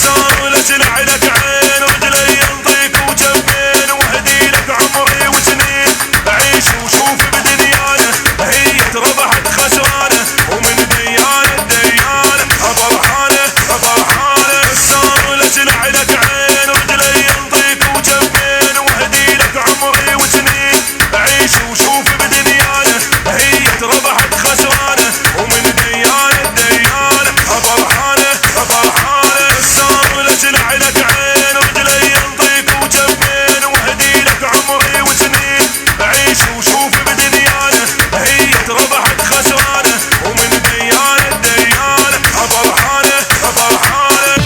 صار لك العلك عين، رجلي ينطيك وجنبين، واهدي لك عمري وسنين، عيش وشوف بدنيانا، هي ربحت خسرانة، ومن ديانة لديانة، فرحانة، فرحانة. صار لك العلك عين، رجلي ينطيك وجنبين، واهدي لك عمري وسنين، عيش وشوف بدنيانا، هي ربحت خسرانة، ومن ديانة لديانة، فرحانة، فرحانة. صار لك العلك عين، رجلي ينطيك وجنبين، واهدي لك عمري وسنين، عيش وشوف بدنيانا، هي ربحت خسرانة، ومن ديانة لديانة، فرحانة، فرحانة.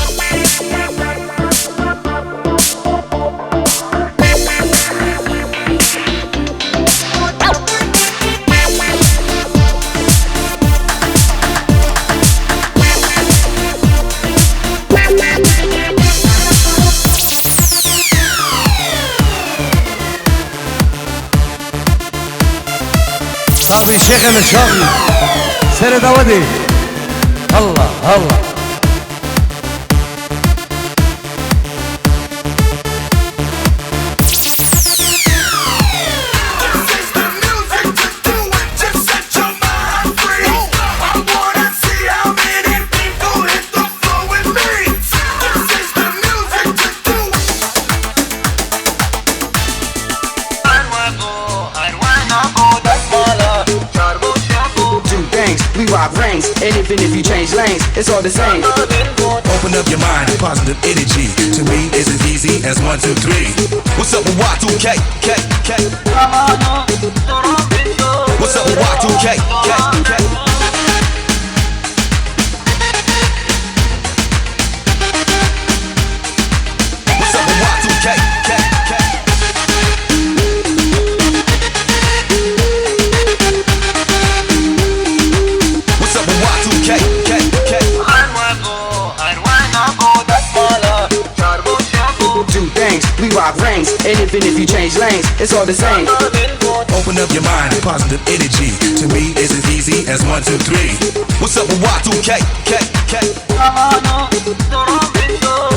Sax bî şêxê min, sax bî. Serê dawetê. Allah, Allah. Rock rings, and even if you change lanes, it's all the same. Open up your mind and positive energy. To me, it's as easy as one, two, three. What's up with Y two K? K, K. What's up with Y two K? K, K. What's up with Y two K? K, K. What's up with Y two K? K, K. Two things, we rock rings, and even if you change lanes, it's all the same. Open up your mind and positive energy. To me, it's as easy as one, two, three. What's up with Y two K? K, K.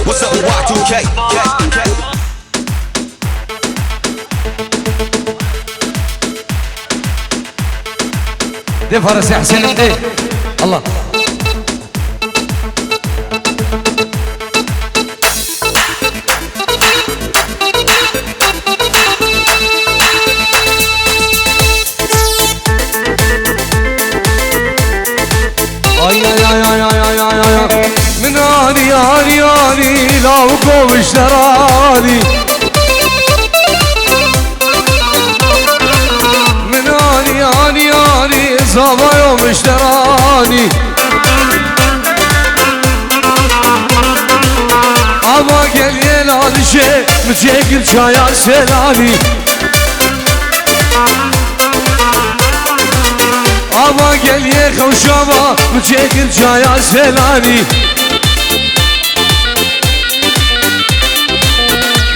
What's up with Y two K? K, K. Dê Farisê Hesênê dê. Allah. Ay, ay, ay. Min anî, anî, anî, lawiko mişteranî. Min anî, anî, anî, zavayo mişteranî. Ava gel yê lalişê, mi çêkir çaya selanî. Ava gel yê xewşava, mi çêkir çaya selanî.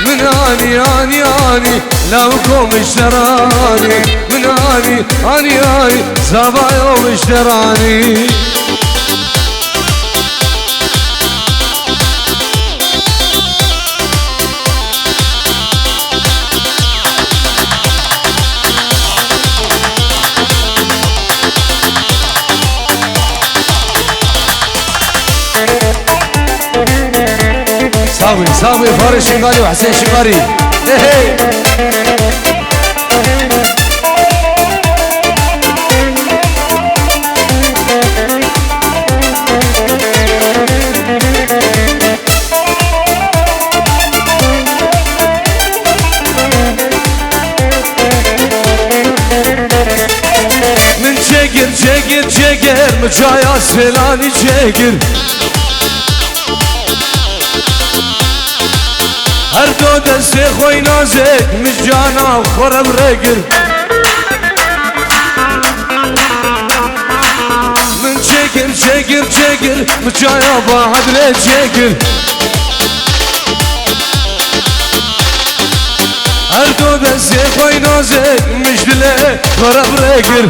Min anî, anî, anî, lawiko mişteranî. Min anî, anî, anî, zavayo mişteranî. Sax bî, sax bî, Faris Şingalî û Hesên Şingalî. Hey, hey. Min çêkir, çêkir, çêkir, mi çaya selanî çêkir. Her do destê xwe nazek, mi cana xwe re bi rê kir. Min çêkir, çêkir, çêkir, mi çaya Bahadrê çêkir. Her do destê xwe nazek, mi ji dilê xwe re bi rê kir.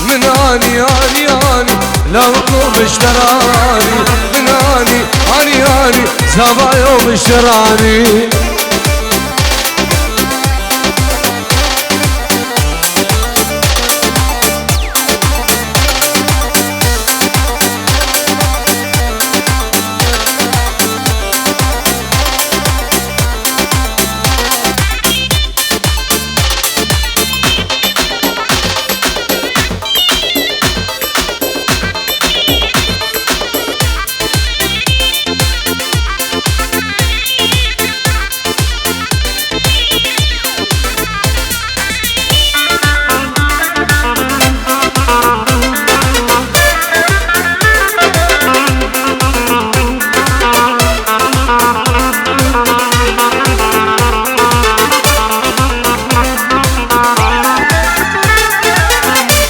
Min anî, anî, anî, lawiko mişteranî. Min anî, anî, anî, zavayo mişteranî.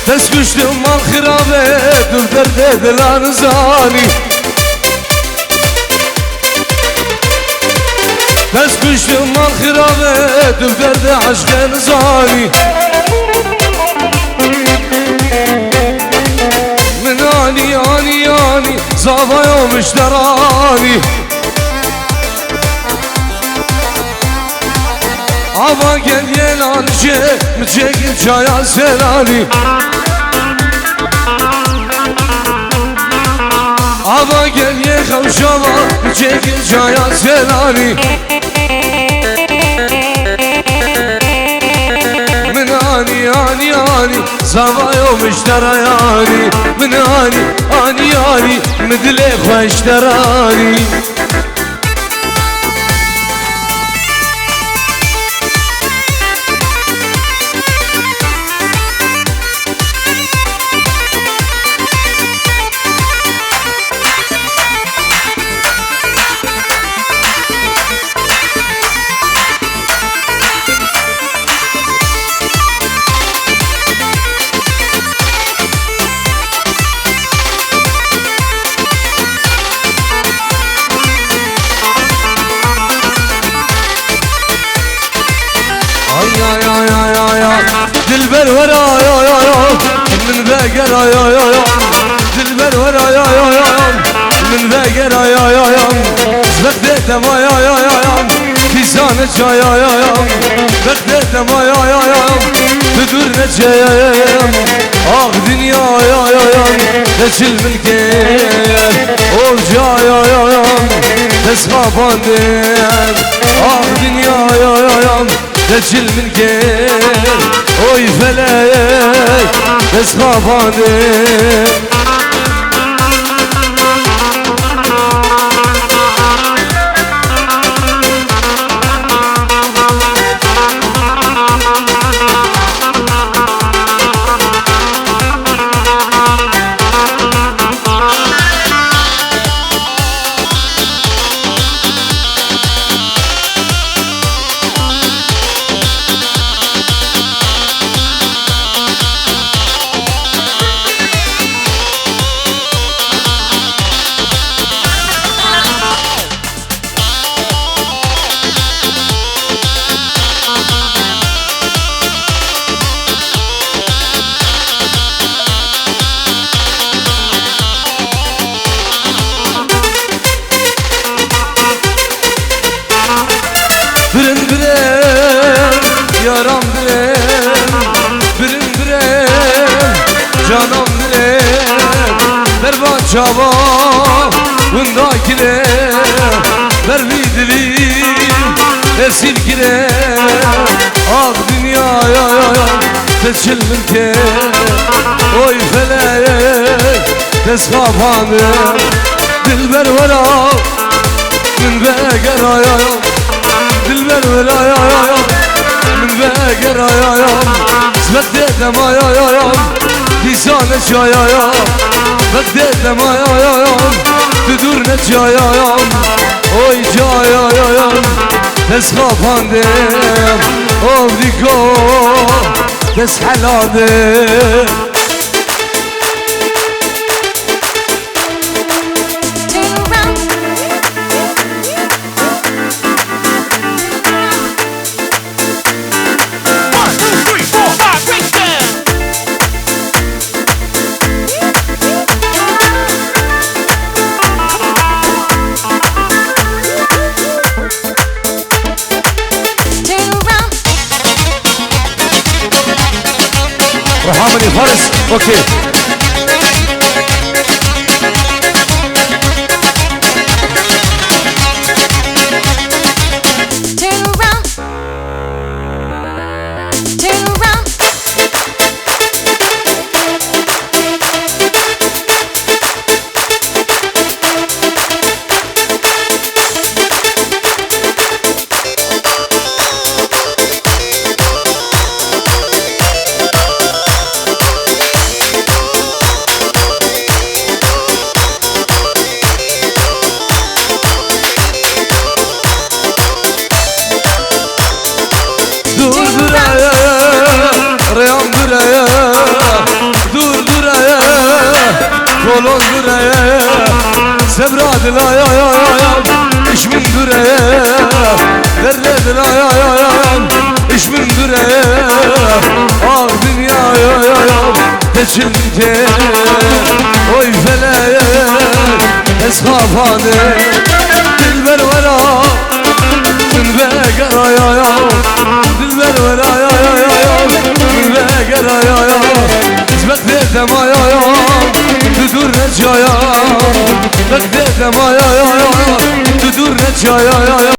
Dest kuştum mal xirabe, dur derdê dilan zanî. Dest kuştum mal xirabe, tu derdê eşqê nizanî. Min anî, anî, anî, zavayo mişteranî. Ava gel yê lalişê, mi çêkir çaya selanî. Ava gel yê xewşava, mi çêkir çaya selanî. Min anî, anî, Anî, zavayo min ji te re anî, min anî, anî, anî, min dilê xwe ji te re anî. Ay, ay, ay, ay, ay, ay. Dilber were, ay, ay, ay, ay. Min veger, ay, ay, ay, ay. Dilber were, ay, ay, ay, ay, ay. Min veger, ay, ay, ay, ay. Ji Bexdê te ma, ay, ay, ay, ay, ay. Dîsa ne çay, ay, ay, ay. Bexdê te ma, ay, ay, ay, ay. Tu dûr ne çay, ay, ay, ay. Ax dinya, ay, ay, ay, ay. Te çil min kir. Ol cay, ay, ay, ay. Te xapandin. Ax dinya, ay, ay, ay, ay. Te çil min kir, oy felek, te xapandin. Birin birin, yaram birin, birin birin, canam birin. Berba çava winda kire, ber vî dilî esîr kire. Ax dinya, ya, ya, ya, te çil min kir. Oy felek, te xapandin. Dilber wera, min vegera, ya, ya. Dilber wera, ya, ya, ya. Min vegera, ya, ya. Ji Bexdê te ma, ya, ya, ya. Dîsa ne çaya, ya. Bexdê te ma, ya, ya, ya. Tu dûr ne çaya, ya. Oy caya, ya, ya. Te xapandin. Ov dîko, te heladin. Ruhamini Faris, okey. Dûr dûr e, rêyan dûr e, dûr dûr e, kolon dûr e, sebra dila ya ya ya ya, iş min dûr e, derre dila ya ya ya ya, iş min dûr e, ah dinya ya ya ya, te çil min kir, oy felek, ez xapandin, dilber wera. Min vegera ya ya, dilber wera ya ya ya ya. Min vegera ya ya, ji Bexdê te ma ya ya. Tu dûr ne çaya, Bexdê te ma ya ya ya. Tu dûr ne çaya ya ya.